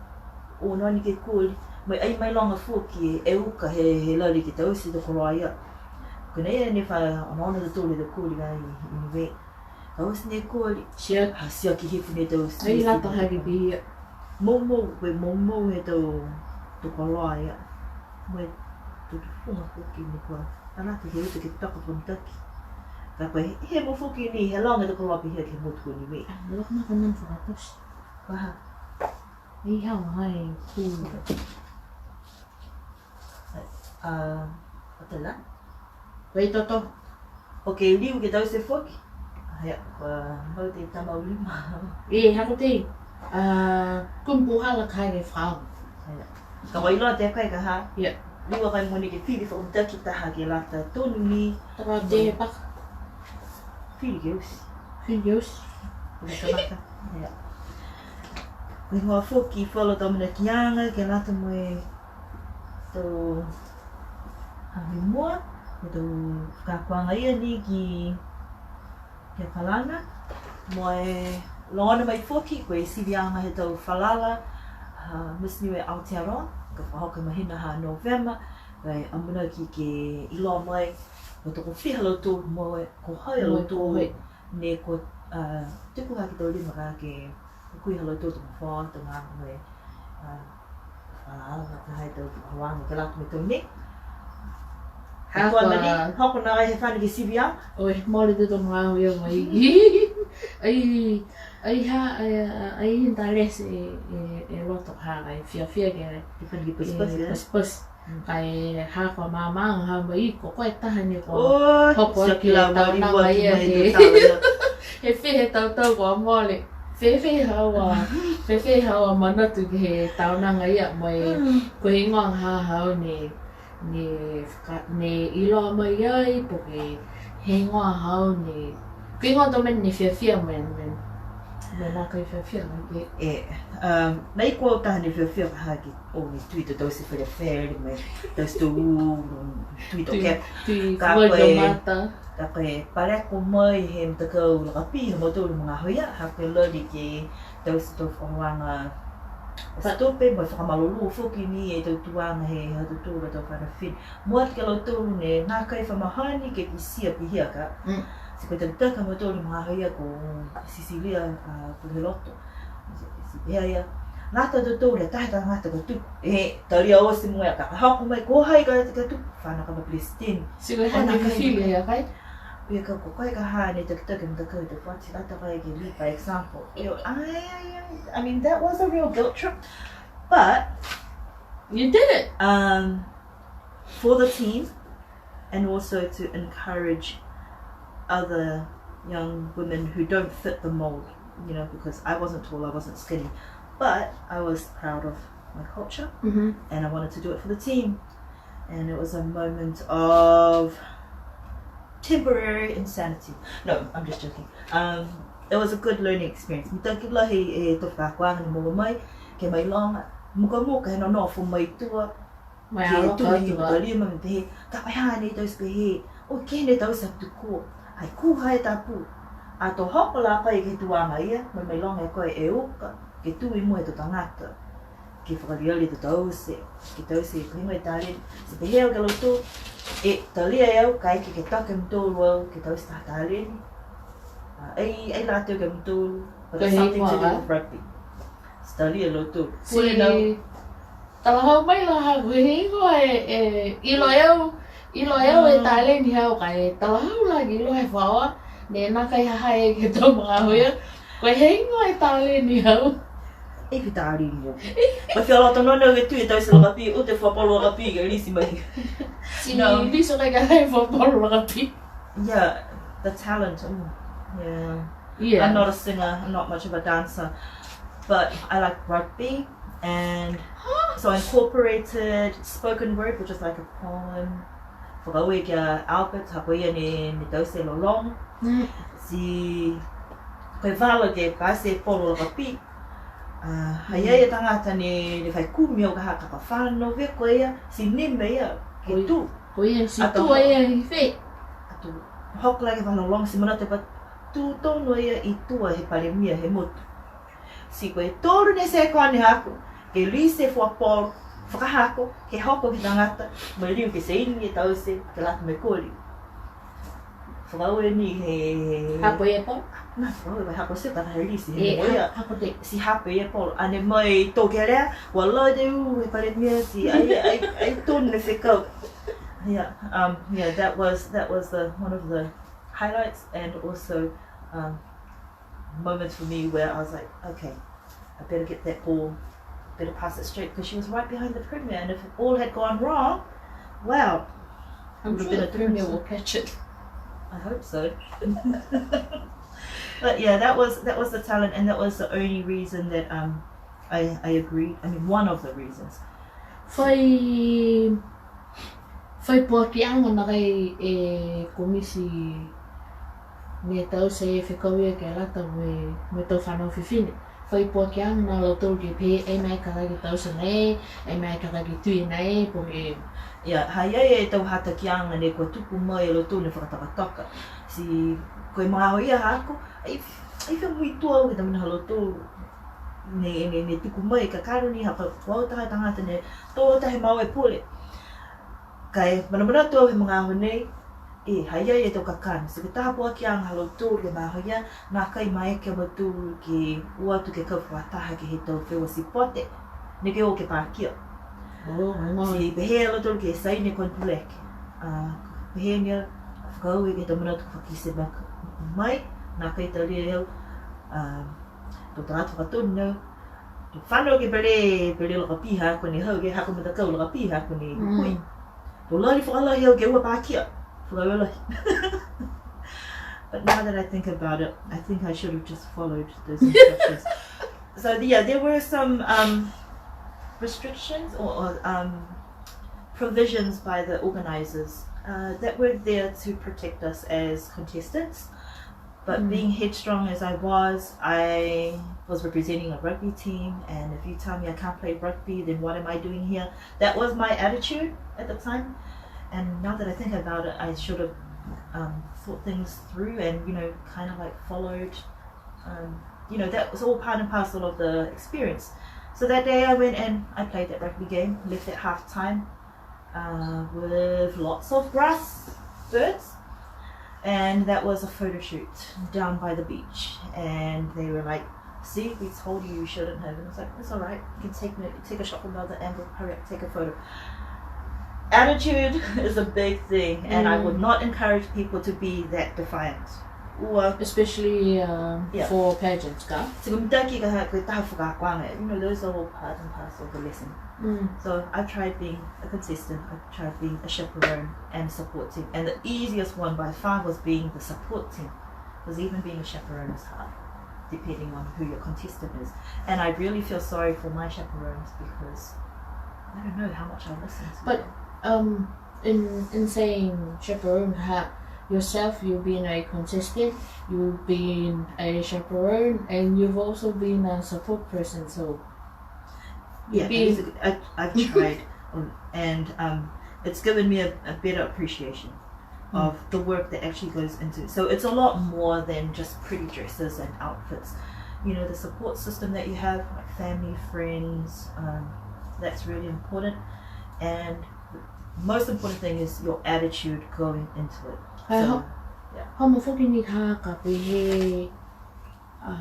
O noa ni ke koli, mo e ai mailoga foki e uka he, he lali ke taute e tau koloa ia. Ko e nei ne fa onoono tautolu he tau koli ka i, i Niue. Ka oti ne koli. Sia. Ha, sia ke hifo ne tau. Ai lata hake pihia. Moumou, ko e moumou he tau, tau koloa ia. Mo e tau tufuga foki ne kua. Ala ke he uta ke toka fakamitaki. Ka ko e, he moumou foki ni, he loga e tau koloa pihia ke he motu ko Niue. Ah, loka maka nana fakatosi. Ka ha. Ai hau, ai, ku. A, o tala? Ko e toto. Ok, liu ke taute foki. Ia, kua mau te tama ulima. E, hako te, a, kumu puhala ka e fau. Ia. Ka wai loa te kai ka ha. Ia. Liu a kai moni ke fili fakamitaki taha ke lata tonu ni. Tama te paka. Fili ke oti. Fili ke oti. Fili ke oti. Ia. Ko e higoa foki falu tau manakoaga ke lata mo e tau, a, mua, e tau fakaakoaga ia ni ki, ki a Palana. Mo e logona mai foki, ko e siviaga he tau falala, a, Miss Niue Aotearoa, ka fakahoko he mahina ha Novema, ka e amanaki ke iloa mai, ko e tokofiha a lautolu mo e ko hai a lautolu. Mo e ko hai. Ne ko, a, tuku hake tau lima ka ke, ko e kui ha lautolu tau mafoa, tau mafoa, a, a, ka hai tau, tau mafoa, ke lata mo e tau nei. Ha, kua mani, hoko na he fana ke sivi a. Oi, mole te tau mafoa ia mai. Ai, ai ha, ai, ai interest e, e, e loto ha, ai fiafia ke. Ke fana ke paspas, e? Paspas. Ka e ha kua mamaga ha mai, ko koe taha ni kua hoko atu ke he tau naga ia he, he fē he tau tau kua mole. Fēfē haau a, fēfē haau a manatu ke he tau naga ia mai, ko e higoa ha haau ne, ne faka-, ne iloa mai ai, po ke he higoa haau ne, ko e higoa tau mena ne fiafia mai, mena, mena nākai fiafia mai ke. E, um, nai kua taha ne fiafia ka hake. O, ne tui to taute felefele, mo e taute to u, tui to ke. Tui, ka ko e, ka ko e paleko mai he matakau lakapī, he mautolu magaaho ia, ha ko e lali ke taute tau fakaakoaga stope, mo e fakamalolō foki ni e tau tuaga he ha tautolu a tau fana fifine. Mua atu ki a lautolu ne nākai fa mahani ke kitia pihia ka. Mm. Ti ko e takitaki ha mautolu magaaho ia ko Sisilia, a, Puleheloto. Ti pehē a ia, lata a tautolu he taha tagata ka tuku. E, talia oti mo e ka, ka hoko mai ko hai ka, ka tuku, fana ka ma Palesitine. Ti ko e hane fifili a kai? Ia ka ko kai ka hane takitaki mo takai te whati lata kai ke lead by example. Ia, ai, ai, ai, I mean, that was a real guilt trip. But you did it. Um, for the team, and also to encourage other young women who don't fit the mold, you know, because I wasn't tall, I wasn't skinny, but I was proud of my culture, mm-hmm, and I wanted to do it for the team. And it was a moment of temporary insanity. No, I'm just joking. Um, it was a good learning experience. Mitaki lahi e tau fakaakoaga ne moua mai, ke mailoga, mukamuka he nonofo mai tua, Mai ke aloha tuku atu i a. Mutalima mo e pehē, ka ko e hā nei tau ti pehē, o ke ne tau ti a tuku, ai kū hae tapu. Ato hoko la kai ke tuaga ia, mo e mailoga e koe e uka, ke tū i mua e tau tagata. Ke fakaliali e tau taute, ke taute, ko e heigoa e taleni. Ti pehē au ki a lautolu, e, talia e au, kaeke ke, ke take e mutolu au, ke taute taha taleni. A, ai, ai la teu ke mutolu, but it's something to do with rugby. Ti talia e lautolu. Ti pule nau. Talahau mai la ha, ko e heigoa e, e, iloa e au, iloa e au e taleni hau ka e talahau la ke iloa he faoa, ne nākai ha ha e ke tau magaaho ia. Ko e heigoa e taleni hau. E ke taleni hau. Ko e fia loto nono ke tui e tau ti lakapī, o te fuapolo lakapī, ke lisi mai. Ti lisi kai ka hai fuapolo lakapī. Yeah, the talent, mm, yeah. Yeah. I'm not a singer, I'm not much of a dancer, but I like rugby, and so I incorporated spoken word, which is like a poem. Fakaaue ki a Albert, ha ko ia ne, ne taute e lologo. Mm. Ti, ko e vala ke taute e polo lakapī. A, ha i ai e tagata ne, ne fai kumi au ka ha ka fano viko ia, ti nime ia, ke tū. Ko ia, ti tū ia i fē. Ato hoko la ke fano lologo, ti manatu e pā tū tonu ia i tua he palemia he motu. Ti ko e tolu ni e sekoni haaku, ke lisi e fuapolo, fakahako, ke hoko ke he tagata, mo e liu ke saini e taute, ke lata mo e koli. Fakaaue ni he, he, he. Hapo e polo? Na, fakaaue, hapo se ka he lisi, he. E, mo ia. Ha-, hapo de. Ti hapo e polo. A ne mai toke lea, ua loa e ū he Palemia, ti ai, ai, ai tonu ne fekau. Yeah, um, yeah, that was, that was the, one of the highlights, and also, um, moments for me where I was like, "Okay, I better get that ball, better pass it straight," 'cause she was right behind the Premier, and if all had gone wrong, wow, I'm sure the Premier will catch it. I hope so. But yeah, that was, that was the talent, and that was the only reason that, um, I, I agreed. I mean, one of the reasons. Fai, fai poakiaga nākai e komiti ne taute e fekau ia ke lata mo e, mo e tau fanau fifine. Fai poakiaga nā lautolu ke pehē, e mena ka ke taute nai, e mena ka ke tui nai, po ke. Ia, ha i ai e tau hatakiaga ne kua tuku mai e lautolu ne fakatokatoka. Ti ko e magaaho ia haaku, ai, ai fia muitua au ke he mena ha lautolu ne, ne, ne tuku mai, kakano ni ha ko au taha tagata ne tō tahi mau e pule. Ka e manamanatu au he magaaho nei, e, ha i ai e tau kakano, ti ko e taha poakiaga ha lautolu ke he magaaho ia, nākai maeke a mautolu ke o atu ke kau fakataha ke he tau feua sipote, neke o ke pakia. Oh, hang on. Ti pehē a lautolu ke saini e konotuleke. A, pehē ni a, fakaaue ke he tau manatu fakakite mai, nākai talia e au, a, tau tagata fakatonu, tau fano ke pele, pele lakapī ha ko e hau, ke ha ko e matakau lakapī ha ko e hukui. Mm. Tau lali fakalahi au ke ua pakia. Fakaaue lahi. But now that I think about it, I think I should have just followed those instructions. So, yeah, there were some, um, restrictions or, or, um, provisions by the organisers, uh, that were there to protect us as contestants. But, mm, being headstrong as I was, I was representing a rugby team, and if you tell me I can't play rugby, then what am I doing here? That was my attitude at the time. And now that I think about it, I should have, um, thought things through and, you know, kind of, like, followed, um, you know, that was all part and parcel of the experience. So that day I went and I played that rugby game, left at half time, uh, with lots of grass birds. And that was a photo shoot down by the beach. And they were like, "See, we told you you shouldn't have." And I was like, "It's all right. You can take me, take a shot from the other angle. Hurry up, take a photo." Attitude is a big thing, and I would, mm, not encourage people to be that defiant. Ua. Especially, uh, yeah, for pageants, ka? Ti ko e mitaki ka ha, ko e taha fakaakoaga. You know, those are all part and parcel of the lesson. Mm. So I tried being a contestant, I tried being a chaperone and supporting. And the easiest one by far was being the support team. 'Cause even being a chaperone is hard, depending on who your contestant is. And I really feel sorry for my chaperones because I don't know how much I listen to them. But, um, in, in saying chaperone, ha, yourself, you've been a contestant, you've been a chaperone, and you've also been a support person, so you've been. Yeah, it is a, I, I've tried, um, and, um, it's given me a, a better appreciation, mm, of the work that actually goes into it. So it's a lot more than just pretty dresses and outfits. You know, the support system that you have, like family, friends, um, that's really important. And most important thing is your attitude going into it. Ai, so, ha-, yeah. Haana foki ni ka, ka pehē, a,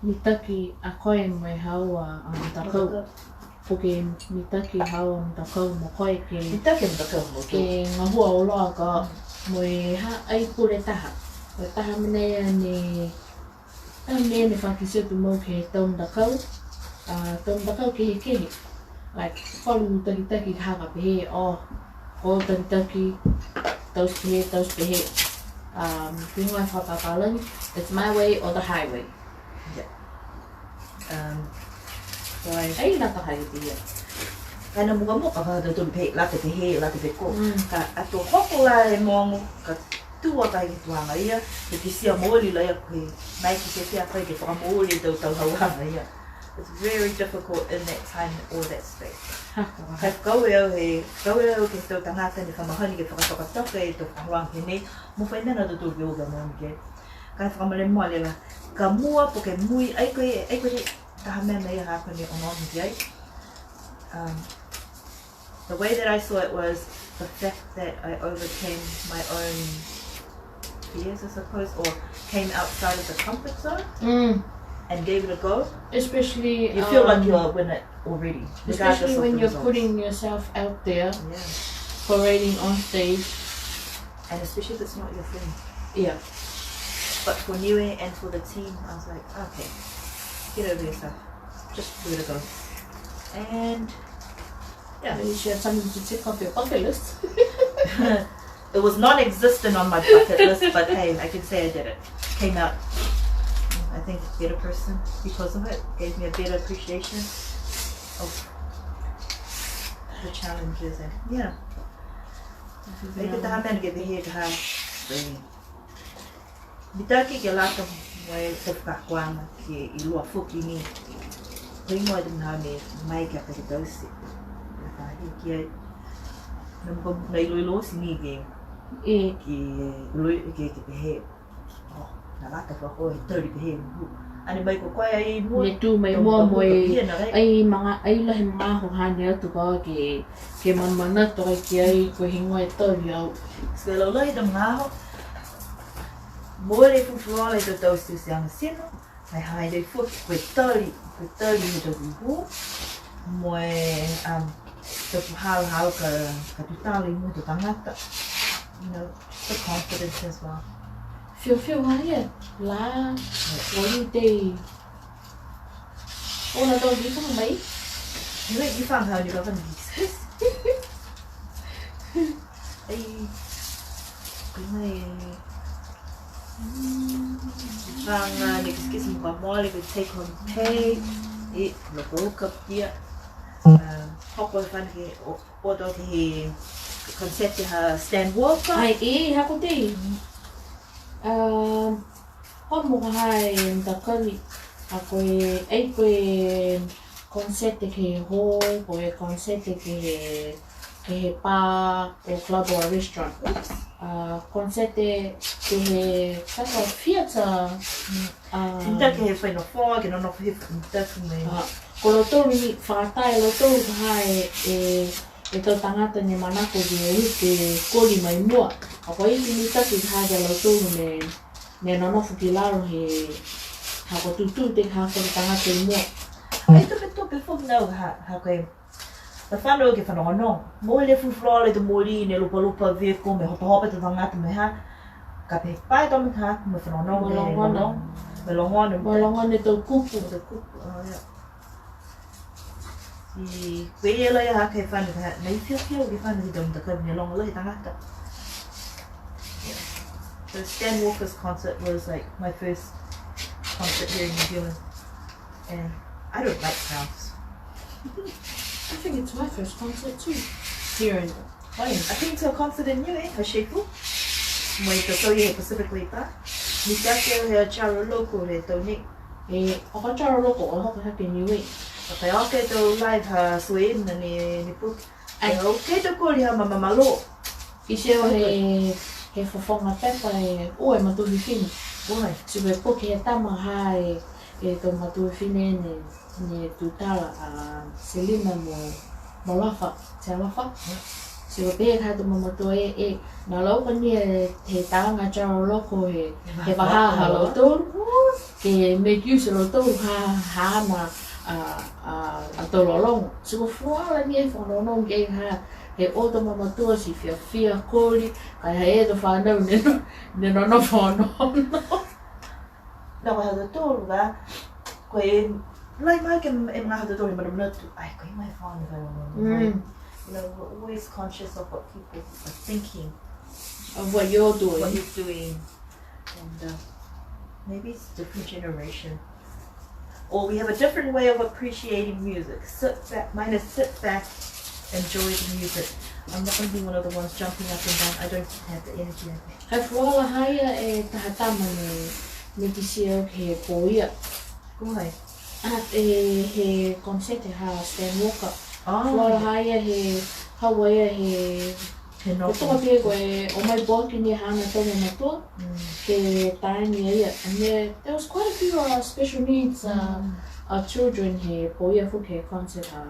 mitaki a koe mo e haau a, a matakau. Matakau. Po ke mitaki haau a matakau mo koe ke. Mitaki a matakau mo koe. Ke gahua auloa ka, mm, mo e ha, ai pule taha. Ko e taha mena ia ne, taha mena ia ne fakakite atu mo e ke he tau matakau. A, tau matakau kehekehe. Like, falu takitaki ha ka pehē, oh, ko e takitaki, taute pehē, taute pehē. Um, ko e fakapapālagi, it's my way or the highway. Yeah. Um, so I. Ai, lata hai ia. Ka e mukamuka ha tautolu pehē, lata pehē, lata pehē ko. Mm. Ka ato hoko la e mogo, ka tua ka e tuaga ia, ke kitia mooli la ia ko e, nākai kitia ka e fakamooli e tau tau hauaga ia. It's very difficult in that time or that space. Ha, ha. Ka e fakaaue au he, fakaaue au ke he tau tagata ne fa mahani ke fakatokatoka e tau fakaholoaga pehē nei, mo fai mena tautolu ke o ka mooli ke. Ka e fakamolemole la, ka mua po ke mui, ai ko e, ai ko e taha mena ia ha ko e onoono ki ai. Um, The way that I saw it was the fact that I overcame my own fears, I suppose, or came outside of the comfort zone Mm. and gave it a go, Especially, you feel like um, you're a winner already, regardless especially of when the you're results. Putting yourself out there, Yeah, parading on stage. and especially if it's not your thing. Yeah. But for Niue and for the team, I was like, okay, get over yourself. Just give it a go. And At least you have something to tick off your bucket list. it was non-existent on my bucket list, but hey, I can say I did it. Came out, I think, a better person because of it. Gave me a better appreciation of the challenges and, yeah. Ai ko e taha mena ke pehē ka ha, e, mitaki ke lata mo e tau fakaakoaga ke iloa foki ni. Ko e igoa e tau mena ne mai ke aka ke taute. Ka hiki ai. Na, na iloilo oti ni ke, E, ke, ke, ke pehē. Oh, na lata foki e tali pehē mo. Ane mai ko koe ai mua. ne tū mai Tau mua mo e, ia na rai. ai maga, ai lahi magaaho hane atu ka ke, ke manamana atu ai ki ai ko e heigoa e tali au. So e laulahi e tau magaaho. Mo e fulufuluola e tau tauteuteaga tino. Ai ha i ai foki ko e tali, ko e tali he tau hūhū. Mo e, um, tau puhala haau ka, ka tutala i mua he tau tagata. You know, the confidence as well. Fiafia ha ia, la, what do you think? Ona tau ki fanga mai? Niue, i fanga ni ka fanga ni kiss. Ai, ko e mai. Fanga ni kiss mo ka mole, ko e take home pay. E, no ko ka pia. Ah, hoko e fanga ke, o, o to ke he concert ha Stan Walker. Ai, e, ha ko tei. Um, Ko mo ka ha e matakali, a ko e, ai ko e concert ke he hall, ko e concert ke he, ke he bar or club or restaurant. A concert ke he, ka ko theatre, a, Mitaki he fai nofoa, ke nonofo he mitaki mai. A, ko lautolu ni, fakatā e lautolu ka ha e, e, e tau tagata ne manako ke, ke koli mai mua. A ko e mitaki ka ha ke lautolu ne, ne nonofo ki lalo he, ha ko tūtū tei ha ko e tagata i mua. Ai tupetupe foki nā ha, ha ko e. Ka fano ke fanogonogo. Mo e fulufuluola e tau moli ne lupalupa viko mo e hopahopa e tau tagata mo e ha. Ka pehē pae tau mena ha, mo e fanogonogo mo e logona. Mo e logona. Mo e logona e tau kupu. Tau kupu, oh, yeah. I, ko e lahi a ha ke fano ka, nai fiafia ke fano ke tau matakali ne loga lahi e tagata. Yeah. So Stan Walker's concert was, like, my first concert here in New Zealand. And I don't like crowds. I think it's my first concert too, here in Wellington. I've been to a concert in Niue, ha Shefu. Mo e tau tau ia he Pacific League Bar. Mitaki au he Charo Loco he tau nei. E, o ka Charo Loco, o hoka hake Niue. Ka e oke tau live ha Suena ne, ne puke. Ai. E, o ke tau koli ha Mama Malo. Kitia au he, he fofoga pepa e, o e matua fifine. Oi. Ti ko e puke he tama ha e, e tau matua fifine ne, ne tutala a Selina mo, mo Lafa, Te Lafa. Ti ko e pehē ka ha tau mamatua e, e, na lauka ni e, he taga Charo Loco he, he vahā ha lautolu. Ke make use e lautolu ha, haana a, a, a tau lologo. Ti ko e fulufuluola ni e fanogonogo ke ha, he o tau mamatua ti fiafia koli, ka e ha e tau fanau ne, ne nonofo onoono. Na ko e ha tautolu ka, ko e, lahi mai ke e magaaho ha tautolu he manamanatu, ai, ko e mai fano, fano, fano, fano. Mm. You know, we're always conscious of what people are thinking. Of what you're doing. What you're doing. And, uh, maybe it's a different generation. Or we have a different way of appreciating music. Sit back, mine is sit back, enjoy the music. I'm not gonna be one of the ones jumping up and down. I don't have the energy, I think. He fulufuluola ha ia e taha tama ne, ne kitia au ke he pō ia. Ko hai? A, e, he concert ha Stan Walker. Oh. Fulufuluola ha ia he haua ia he He nofo. Ko e tuga pihia ko e o mai poaki ni haana tau mamatua, mm, ke taimi a ia. And there, there was quite a few, uh, special needs, uh, mm, uh, children he pō ia foki he concert, uh,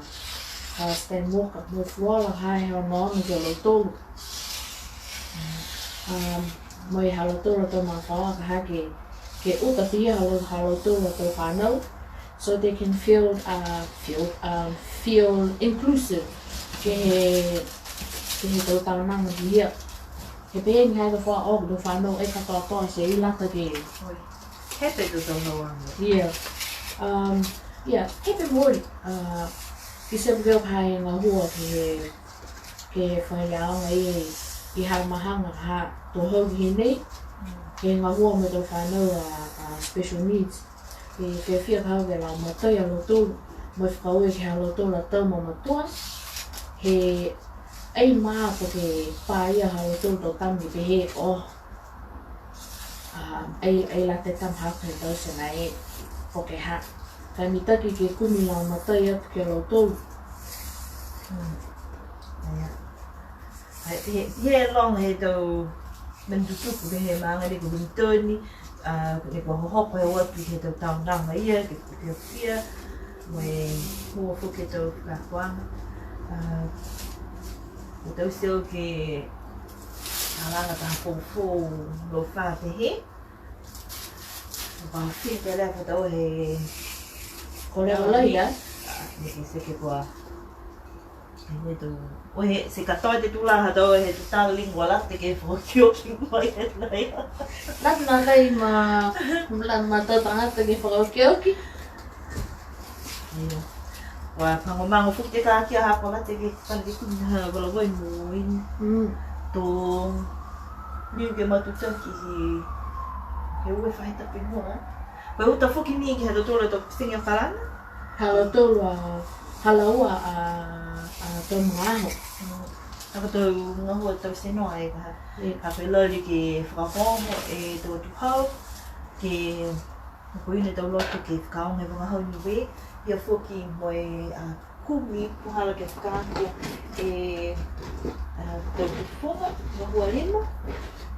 uh, Stan Walker. Mo e fulufuluola ha ia he onoono ki a lautolu. Um, mai ha lautolu a tau magafaoa ka ha ke, ke uta pihia ha lau-, ha lautolu a tau fanau, so they can feel, uh, feel, um, feel inclusive ke he, ke he tau taonaga pihia. He pehē ni ha ko e fa-, o, tau fanau e katoatoa ti lata ke. Oi. He pehē tau tau hau anga. Ia. Um, ia, he pehē mooli, uh, kitia pihia ha e gahua ke he, ke he fai aoga i, i ha mahaga ha to hau ki nei, ke gahua mo e tau fanau a, a special needs. Ke fiafia ka hau ke lagomatai a lautolu, mo e fakaaue ke he ha lautolu a tau mamatua, he ai mā po ke pā ia ha lautolu tau tama pehē, o, a, ai, ai lata e tama ha ko e tau tena e, po ke ha. Ka mitaki ke kumi lagomatai atu ki a lautolu. Hmm. Ia. Ai, he, he loga he tau mena tutupu ke he maaga nei ko Wellington, a, ne kua hohoko he o atu he tau taonaga ia, ke fiafia, mo e mua foki he tau fakaakoaga. A, ko e tau teu ke talaga taha foufou nofo pehē. Kua fiha pehē lā ka tau he Ko e level ia? A, ne ke seke kua. He tau, o he, ti katoa e tau lā ha tau he tau tala lingua lā, ti ke fakaokioki mai e nai. Lā nākai ma, lā ma tau tagata ke fakaokioki. Ia. Kua fagomago foki e ka kia ha kua lā ti ke fale ke kumi ha vala vai mo ini. Mm. To liu ke matutaki he, he ua e faahi tapu i mua, e? Ko e uta foki ni ke he ha tautolu a tau pēsege a kalana? Ha lautolu a, ha laua a, a tau magaaho. Mm. Ha ko e tau gahua tau tino ai ka ha. Ia. Ha ko e lali ke fakaohooho e tau atuhau, ke ko e ne tau loto ke fakaaoga e vagahau Niue, ia foki mo e, a, kumi puhala ke fakaako e, a, tau tufuga gahua lima,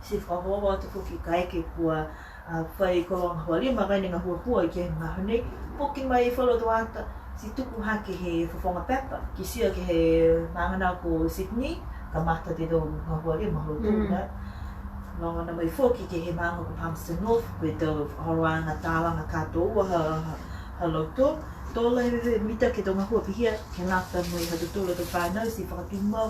ti fakaohooho atu foki kaeke kua a, fai koloa gahua lima, ka e ne gahua hua ke he magaaho nei. Puke mai falu tau ata, ti tuku hake he fofoga pepa, kitia ke he maaga na ko Sydney, kamata e tau gahua lima ha lautolu. Mm. Loga nā mai foki ke he maaga ko Palmerston North, ko e tau fakaholoaga talaga katoa ua ha, ha, ha lautolu. To lahi e mitaki he tau gahua pihia, ke lata mo e ha tautolu a tau fanau, ti fakatumau,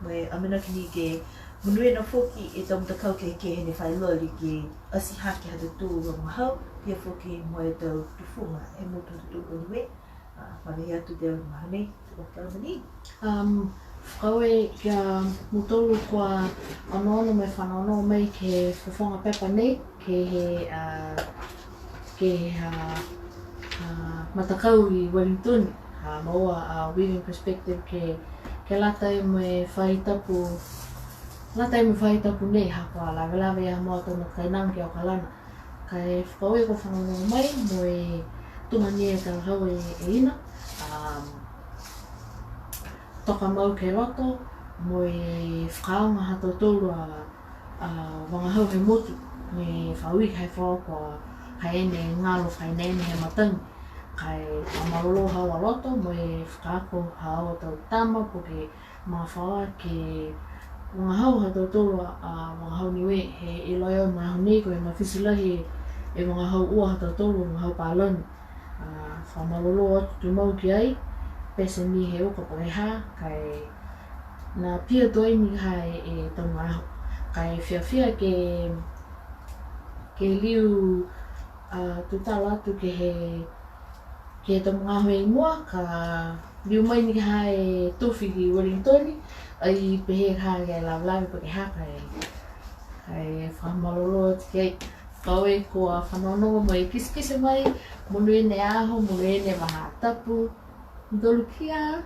mo e amanaki ni ke monuina foki e tau matakau kehekehe ne fai lali ke ati hake ha tautolu a vagahau, pihia foki mo e tau tufuga he motu ha tautolu a Niue. A, mavehe atu e tau magaaho nei, tau kala mani. Um, fakaaue ki a mutolu kua onoono mo e fanogonogo mai ke he fofoga pepa nei, ke he, a, ke he, a, a, matakau i Wellington, a, moua, a, Weaving Perspective ke, ke lata mo e faahi tapu, lata mo e faahi tapu nei, ha kua lavelave a moua tau matakainaga ki Okalana. Ka e fakaaue kua fanogonogo mai, mo e tuga ni e talahau e, e Ina, um, toka mau ke loto, mo e fakaaoga ha tautolu a, a, vagahau he motu, ne fa ui he fo kua, ka e ne galo, ka e ne ne he matagi, ka e fakamalolō haau a loto, mo e fakaako haau a tau tama, po ke magafaoa ke vagahau ha tautolu a, a, vagahau Niue, he iloa e au he magaaho nei ko e mafiti lahi e vagahau ua ha tautolu, vagahau palani. A, fakamalolō atu tumau ki ai, pete ni he uka po ke hā, ka e nā pihia tuai ni ha e, e tau magaaho. Ka e fiafia ke, ke liu, a, tutala atu ke he, ke he tau magaaho i mua, ka liu mai ni ha e tofi ki Wellington, ai pehē ha ke lavelave po ke hā, ka e, ka e fakamalolō atu ki ai. Fakaaue kua fanogonogo mo e kitekite mai, monuina e aho, monuina e faahi tapu, mutolu kia.